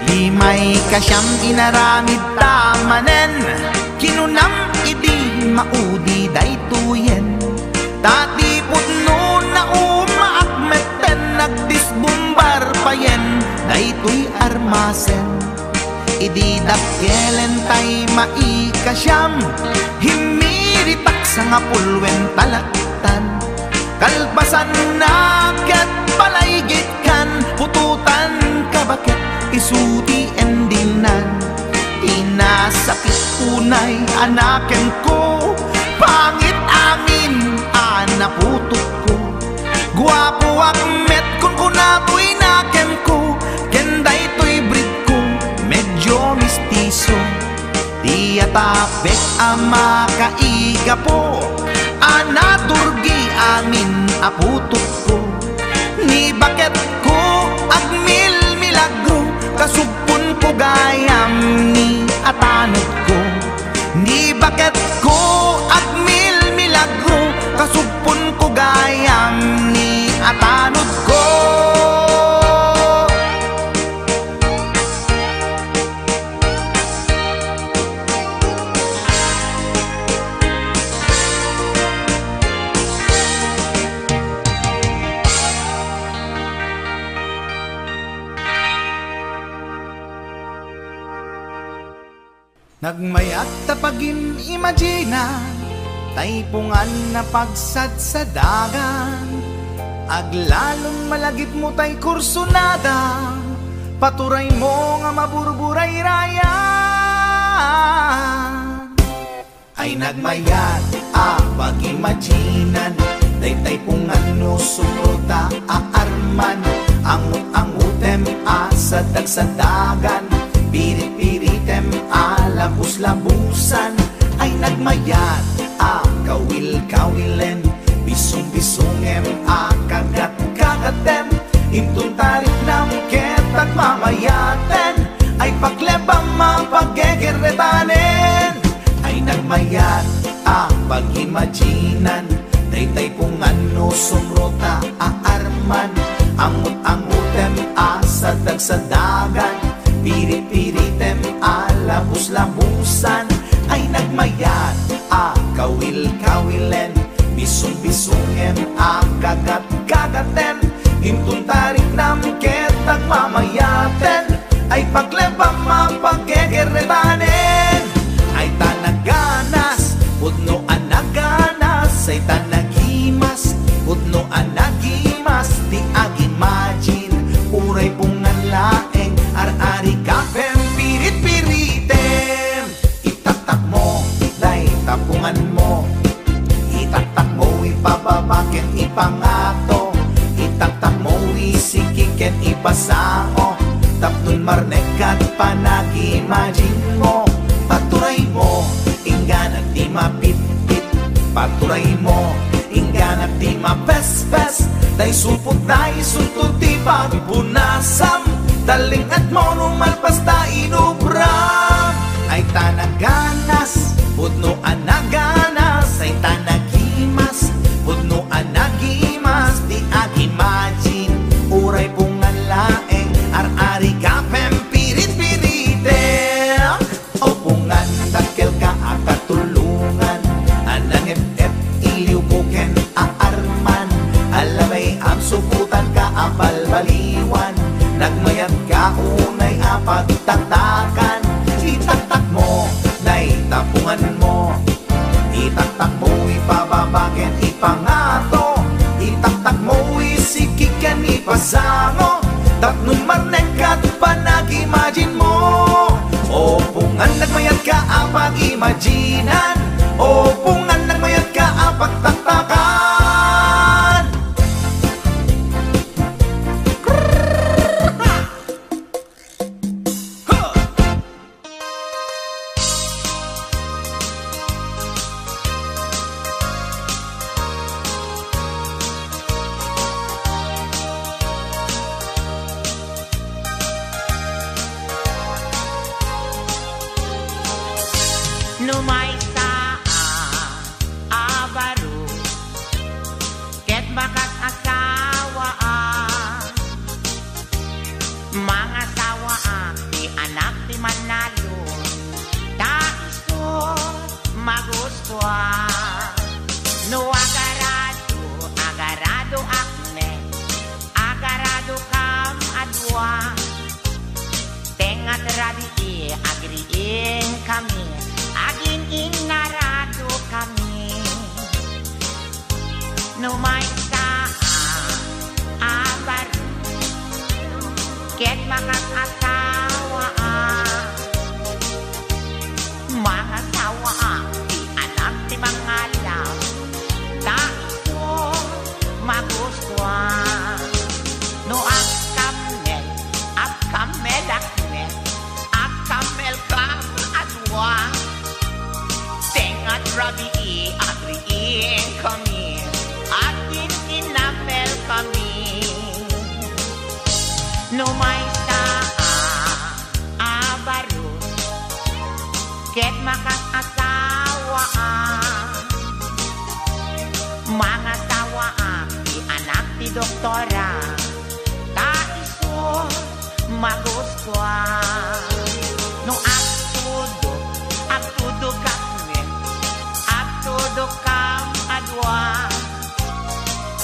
Ti maikasiam inaramidta manen, kinunam idi maudi daytoyen. Ta ti pudno na umaak metten, nagdisbumbar payen daytoy armasen. Idi dakkelen tay maikasiam, himmiritak sangapulwen talaktan. Kalpasanna ket palaygitkan, putotan ka baket isu ti endingnan. Ti nasakit unay a nakemko, pangit amin a naputotko. Guapoak met, kunkuna toy nakemko, ken daytoy breedko, medyo mestizo. Ti atapek a makaigapo, a naturgi amin a putotko. Ni baketko agmilmilagro, kasugponko gayam ni atanodko. Ni baketko agmilmilagro, kasugponko gayam ni atanodko. Nagmayat ta pagim-imagina, taipungan a pagsadsadagan. Aglalon malagipmo tay kursunada, paturaymo nga maburburayrayan. Ay nagmayat a pag-imaginan, daytay pungan no sumrota a arman, angut-angutem a sadag-sadagan, pirit-piritem a labus-labusan. Ay nagmayat a kawil-kawilen, bisung-bisungem a kagat-kagatem, inton tariknam ket agmamayaten, ay paklebam a paggegerretanen. Ay nagmayat a pag-imaginan, daytay pungan no sumrota a arman, angut-angutem a sadag-sadagan, pirit-piritem a labus-labusan. Ay nagmayat a kawil-kawilen, bisung-bisungem a kagat-kagatem, inton tariknam ket agmamayaten, ay paklebam a paggegerretanen. Ay ta naganas, pudno a naganas, ay ta nagimas, pudno a nagimas, ti ag-imagine, uray pungan laeng, ar-arigapem, pirit-piritem. Itaktakmo, dayta punganmo. Itaktakmo, ipababa ken ipangato. Itaktakmo, isiki ken ipasango. Tapno marnek ket panag-imaginmo. Paturaymo, inggana ti mapitpit. Paturaymo, inggana ti mapespes. Tay supot, tay sunto ti pagpunasam. Talling-etmo no malpas ta inubram. Ay ta naganas, pudno a naganas. Ay ta nagimas, pudno a nagimas. Ti ag-imagine, uray pungan laeng, ar-arigapem, pirit-piritem. O pungan, dakkelka a katulongan, a nangep-ep, iliwko ken aarman, a labay, agsubotanka a balbaliwan, nagmayatka unay a pagtaktakan. Itaktakmo, dayta punganmo. Itaktakmo, ipababa ken ipangato. Itaktakmo, isiki ken ipasango. Tapno marnek ket panag-imaginmo. O pungan, nagmayatka a pag-imaginan. O pungan, nagmayatka a pagtaktakan. No maysa a, a baro, ket makasasawaan, mangasawaak ti anak ti mannalon, ta isu magustuan. No agarado, agaradoak met, agaradokam a dua. Tengnga ti rabii, agriingkami, agin-innaradokami. No maysa a, a baro, ket makasasawaan, mangasawaak ti anak ti mangngalam, ta isu magustuan. No agkammel, agkammelak met, agkammelkam a dua. Tengnga ti rabii, agriingkami, agin-innammelkami. No maysa a, a baro, ket makasasawaan, mangasawaak ti anak ti doktora, ta isu magustuan. No agtudok, agtudokak met, agtudokam a dua.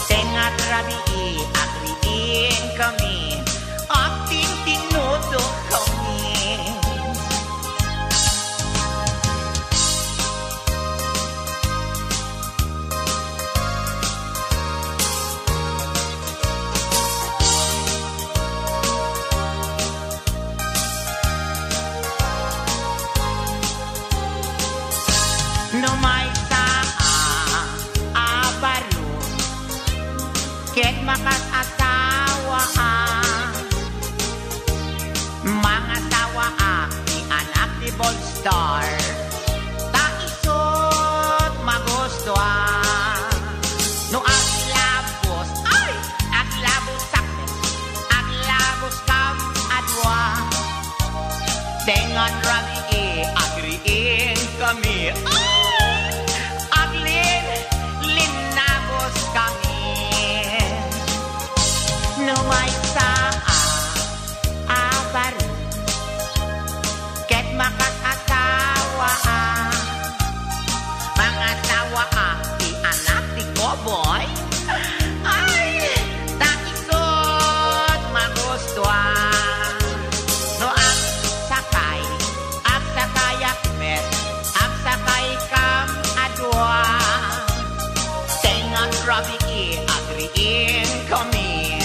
Tengnga ti rabii, agriingkami, agtintinnudokami. Star. Ta isut' magustuan. No aglabus, ay, aglabus sakbet, aglabus kam a dua. Tengnga rabii, agriingkami. Ay, aglin, linnabuskami. No maysa a a baro, ket makasasawaak. Mangasawaak ti anak ti koboy. Ay, ta isut' magustuan. No agsakay, agsakayak met, agsakaykam a dua. Tengnga rabii, agriingkami.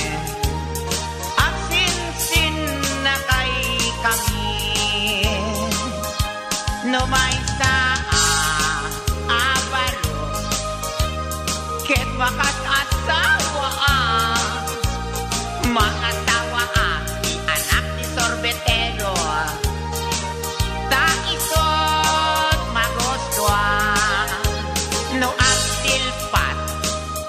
Agsinsinnakaykami. No maysa a, a baro, ket makasasawaak. Mangasawaak ti anak ti sorbetero. Ta isut' magustuan. No agdilpat,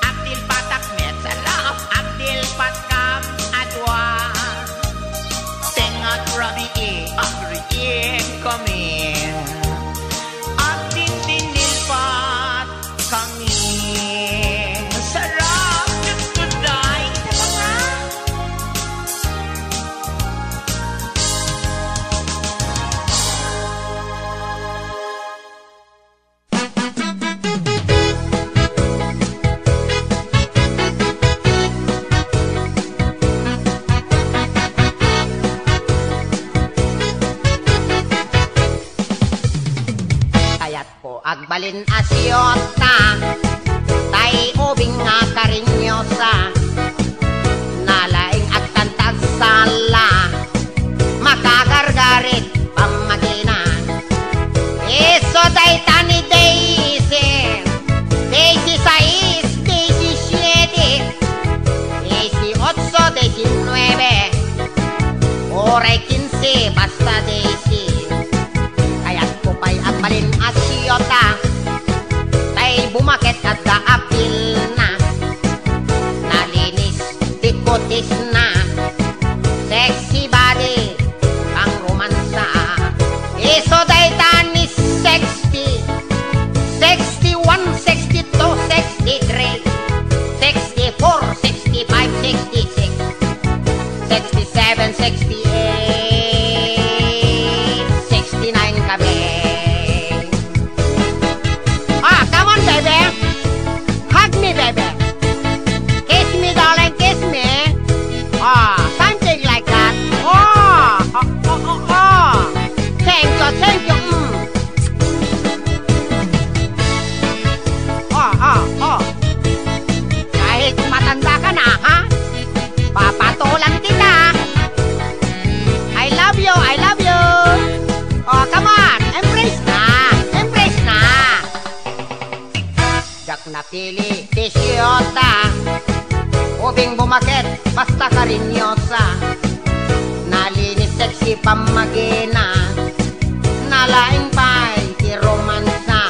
agdilpatak met, sarap, agdilpatkam a dua. Tengnga rabii, agriingkami. Agdindindilpatkami. Sarap, Diyos ko, day. Kayatko agbalin a siyota, tay ubing nga karinyosa. Nalaing agtantagsala, makagargarit pammagina. Isu dayta ni Daisy, Daisy sais, Daisy siete, Daisy otso, Daisy nuebe, uray kinse, basta Daisy. Kayatko pay agbalin a siyota, tay bumaket adda a pilna. Nalinis ti kutisna, sexy body, pangromansa. Isu dayta ni sixty, sixty-one, sixty-two, sixty-three, sixty-four, sixty-five, sixty-six, sixty-seven, sixty-eight, sixty-nine kami. Ah, come on, baby. Hug me, baby. Kiss me, darling, kiss me. Ah, something like that. Oh, oh, oh, oh, oh. Thank you, thank you. Mm. Ah, ah, ah. Kahit matanda ka na, ha? Papatulan kita. I love you, I love you. Oh, come on. Embrace na. Embrace na. Diak napili ti siyota. Ubing bumaket, basta karinyosa. Nalinis, sexy pammagina. Nalaing pay ti romansa.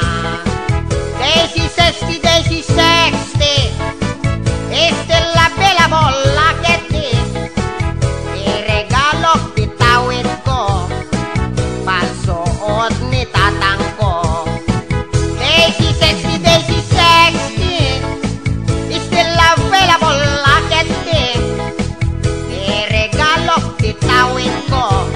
Daisy sexy, Daisy sexy. Still available, lucky. Iregalok ti tawidko, pasuot ni tatangko. Daisy sexy, Daisy sexy, still available, lucky. Iregalok ti tawidko,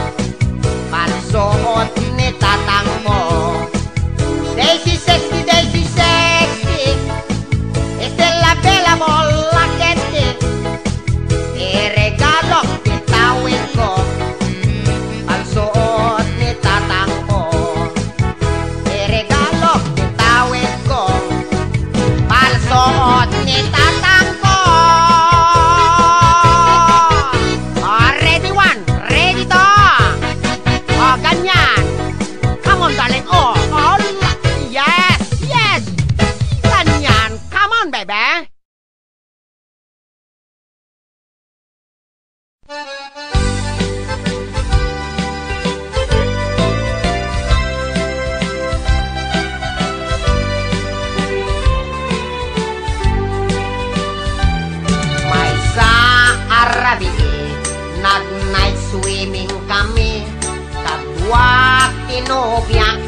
Nobiak,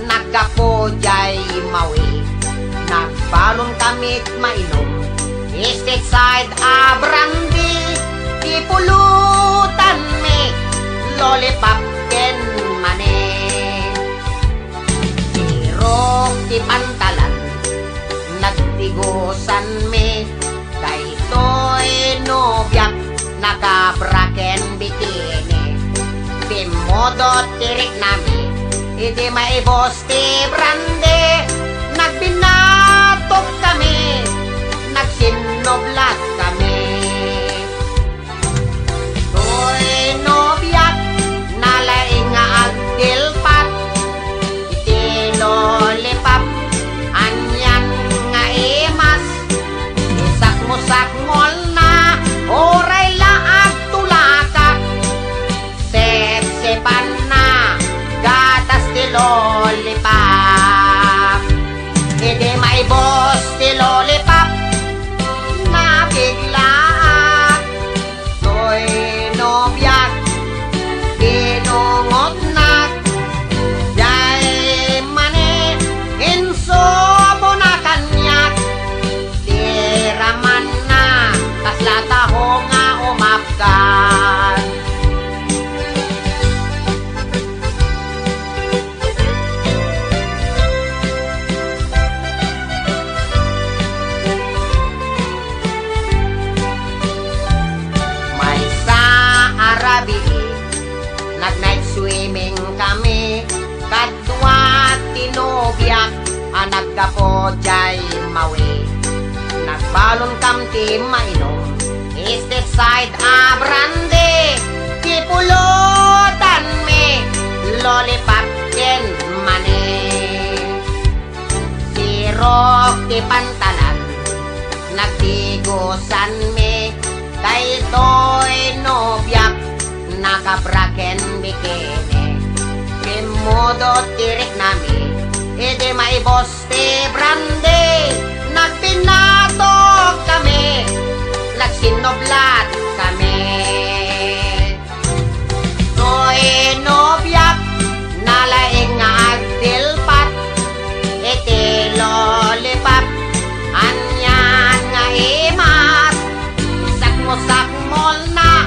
naggapu jay Maui. Nagbalon kamit mainum. Stateside a brandy, ti pulutanmi, lollipop ken mani. Sirok ti pantalan, nagtigusanmi. Daytoy nobiak, nakabra ken bikini. Pimmudot ti riknami, idi maibus ti brandy. Nagbinatok kami, nagsinnublat kami. Toy nobiak, nalaing nga agdilpat. Iti lollipop, anian nga imas. Isakmosakmolna, uray la agtulakak. Sipsipanna, gatas ti lollipop. Idi maibus ti lollipop, nabiglaak. Toy nobiak, binungotnak. Jay mani, insubona kaniak. Ti ramanna, kasla taho nga umapgan. Maysa a rabii, nag-night swimming kami, kadua ti nobiak a naggapu jay Maui. Nagbalon kam ti mainum, Stateside a brandy, ti pulutanmi, lollipop ken mani. Sirok ti pantalan, nagtigusanmi. Daytoy nobiak, nakabra ken bikini. Pimmudot ti riknami, idi maibus ti brandy. Nagbinatok kami, nagsinnublat kami. Toy nobiak, nalaing nga agdilpat. Iti lollipop, anian nga imas. Sakmosakmolna,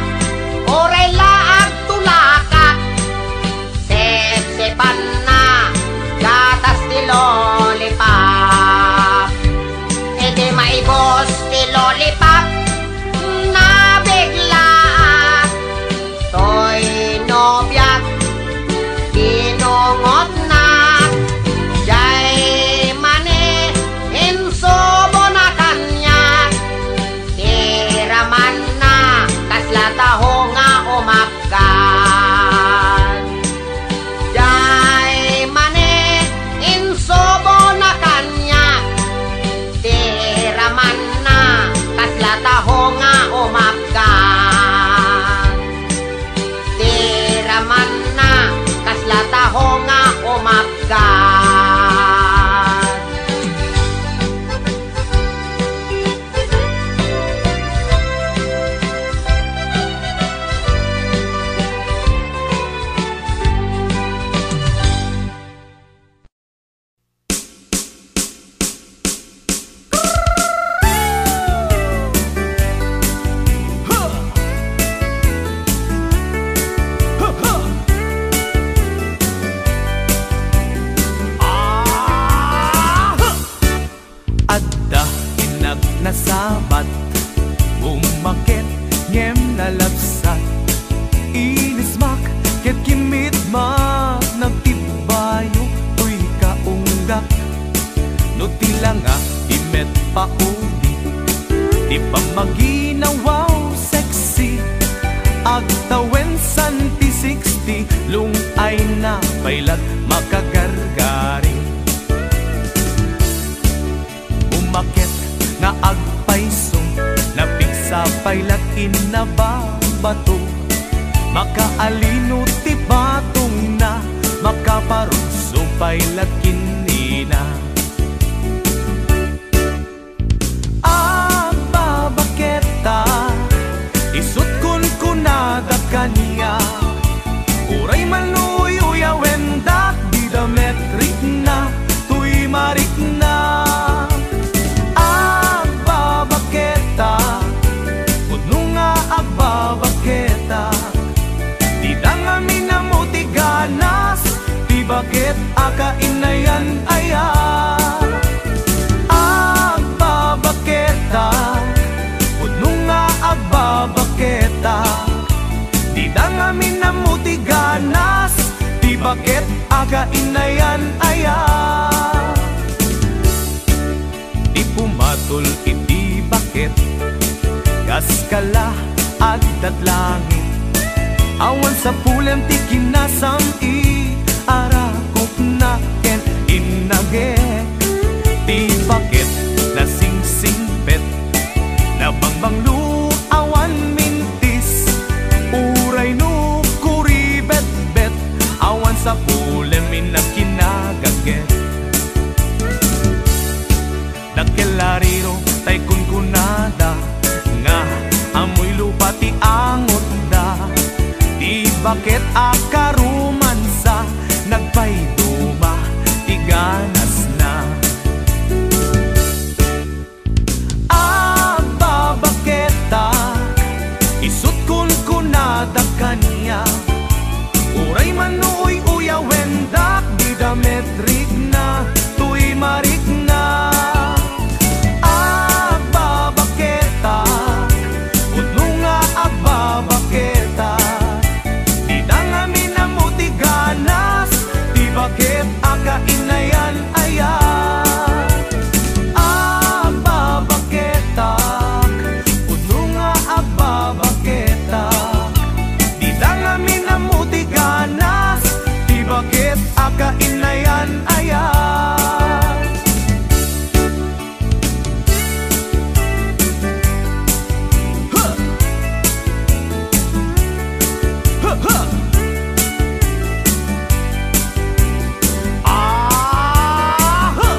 uray la agtulakak. Sipsipanna, gatas ti lollipop. Idi maibus ti lollipop, nabiglaak. Toy nobiak, binungotnak. Jay mani, insubona kaniak. Ti ramanna, kasla taho nga umapgan. Jay mani, insubona kaniak. Ti ramanna, kasla taho nga umapgan. Ti ramanna, kasla taho nga umapgan. Adda innak nasabat, bumaket ngem nalabsat. Inismak ket kimitmak, nagtibayo toy kaunggak. No ti langa imet pauli, ti pammaginawaw sexy. Agtawen san ti sixty, lung-ayna pay la makagargari. Umaket nga agpayso, napigsa pay la kinnababato. Makaalino ti batongna, makaparugso pay la kinina. Agbabaketta, isut' kunkunada kaniak, uray man no uyawen da Ket akainayan aya, agbabaketak, pudno nga agbabaketak, dida ngamin ammo ti ganas, ti baket akainayan aya. Ti pumatol iti baket, kas kala addat langit. Awan sapulem ti kinasam-it, arakupna ken innagek. Ti baket nasingsingpet, nabangbanglo awan mintis. Uray no kuribetbet, awan sapulem innak kinagagek. Dakkel a riro tay kunkunada nga ammoy lupa ti angotda. Ti baket a karumansa, nagpayduma ti ganasna. Agbabaketak, isut' kunkunada kaniak. Uray man no uy-uyawendak, dida met rikna, tuy marikna. Agbabaketak, pudno nga agbabaketak. Dida ngamin ammo ti ganas, ti baket akainayan aya. Agbabaketak, pudno nga agbabaketak. Dida ngamin ammo ti ganas, ti baket akainayan aya. Ha! Ha, ha! Aha!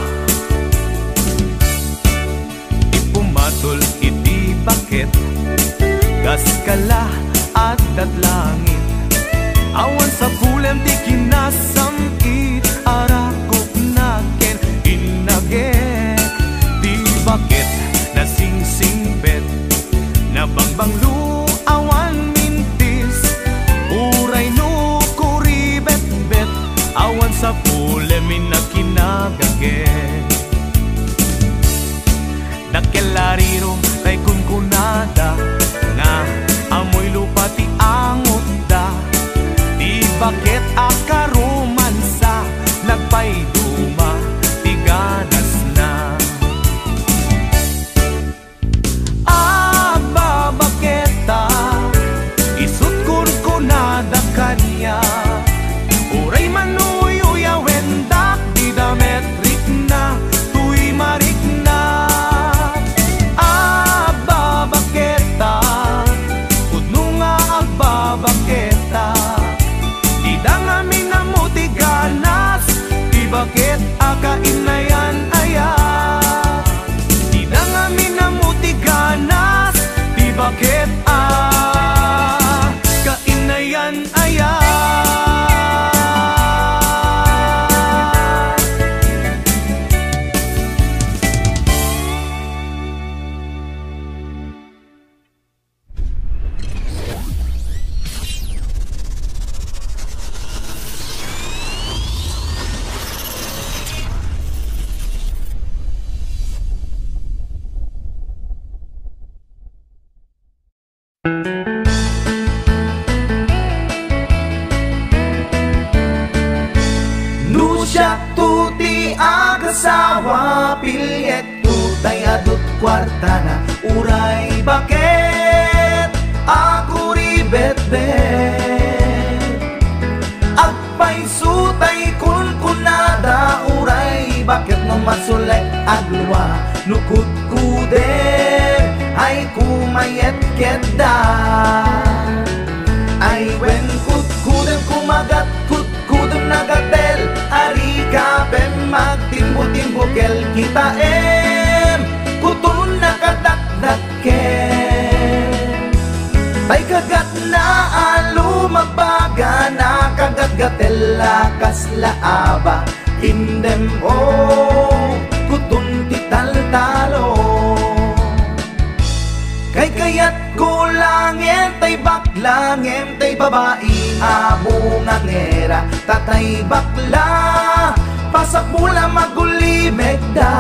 Ti pumatol iti baket, kas kala addat langit. Awan sapulem ti kinasam-it, arakupna ken innagek. Ti baket nasingsingpet, nabangbanglo awan mintis. Uray no kuribetbet, awan sapulem innak kinagagek. Dakkel a riro tay kunkunada nga ammoy lupa ti angotda. Ti baket a karumansa, nagpayduma ti ganasna. Agbabaketak, isut' kunkunada kaniak. Uray man no uy-uyawendak, dida met rikna, tuy marikna. Agbabaketak, pudno nga agbabaketak. Dida ngamin ammo ti ganas, ti baket akainayan aya. Dida ngamin ammo ti ganas, ti baket a kainayan aya. No siakto ti agasawa, pilget Tutay adut kuartana, uray baket a kuribetbet. Agpayso tay kunkunada, uray baket no masulek aglua, no kudkudem ay kumayetkedda. Ay wen kudkudem kumagat, kudkudem nagatel, ari ka pem magtimbo-timbo kel kitaem, kuton nakadakdakkel. Tay kagatna a lumagbaga, nakagatgatel a kasla aba, indem o kuton ti taltalo. Kaykayatko la ngem tay bakla, ngem tay babai A bungangera, tatay bakla, pasakmo la magulimekda.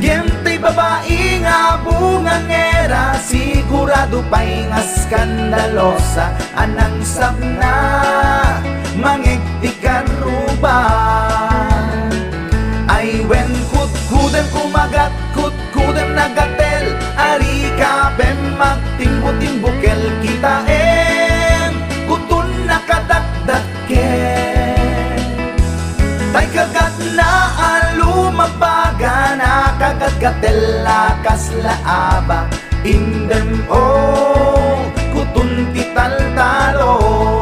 Ngem tay babai nga bungangera, sigurado pay nga skandalosa, a nangsabna, mangegti karuba. Ay wen, kudkudem kumagat, kudkudem nagatel, arika pem magtimbo-timbokel, kitaem, kuton nakadakdakkel. Tay kagatna a lumabagan a kagatgatel a kasla aba, indem, o, kuton ti taltalon.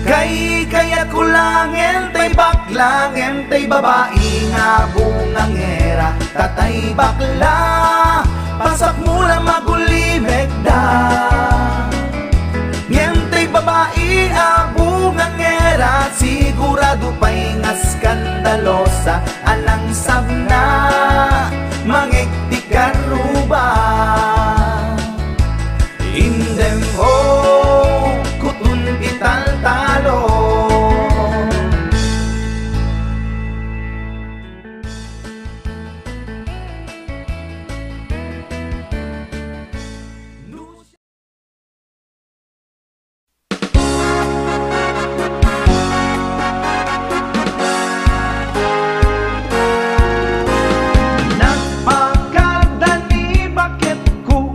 Kaykayatko la ngem tay bakla, ngem tay babai nga bungangera, tatay bakla, pasakmo la magulimekda. Ngem tay babai a bungangera, sigurado pay nga skandalosa, a nangsabna, mangegti karuba. Indem, o, kuton ti taltalon. Nagpakada ni baketko,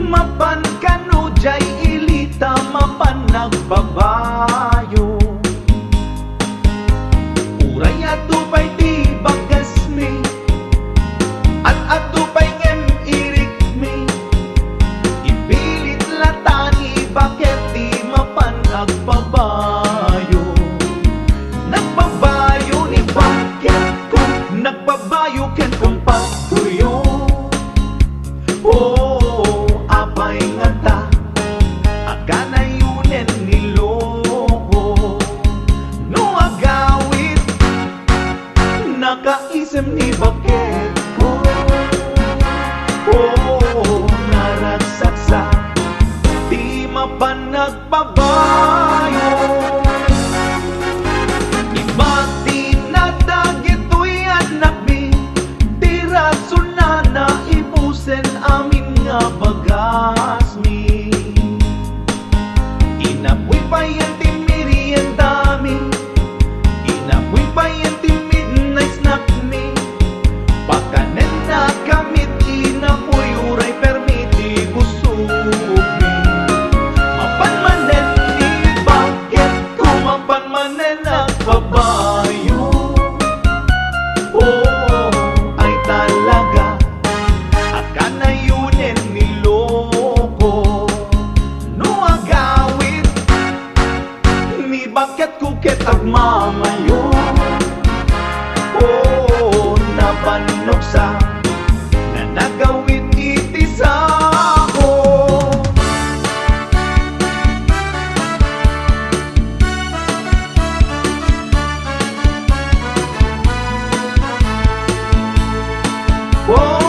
mapan kano jay ilita, mapan nagbabayo. Uray adu pay ti bagasmi, ad-adu pay ngem irikmi, ipilit la ta ni baket ti mapan agbabayo. Nagbabayo ni baketko, nagbabayo ken kumpatkoyo. O, apay ngata a kanayonen ni loko? No agawid, nakaisem ni baketko. O, naragsaksa ti mapan nagbabayo. Ibatina dagitoy annakmi, ti rasonna naibusen amin nga bagasmi. Inapuy payen ti meriendami, inapuy payen ti midnight snackmi, pakanennakami ti inapuy uray permi ti busogmi. Mapan manen ni baketko, mapan manen agbabayo. O, ay talaga a kanayonen ni loko. No agawid ni baketko ket agmamayo. O, nabannogsa, nanagawid iti sao. O,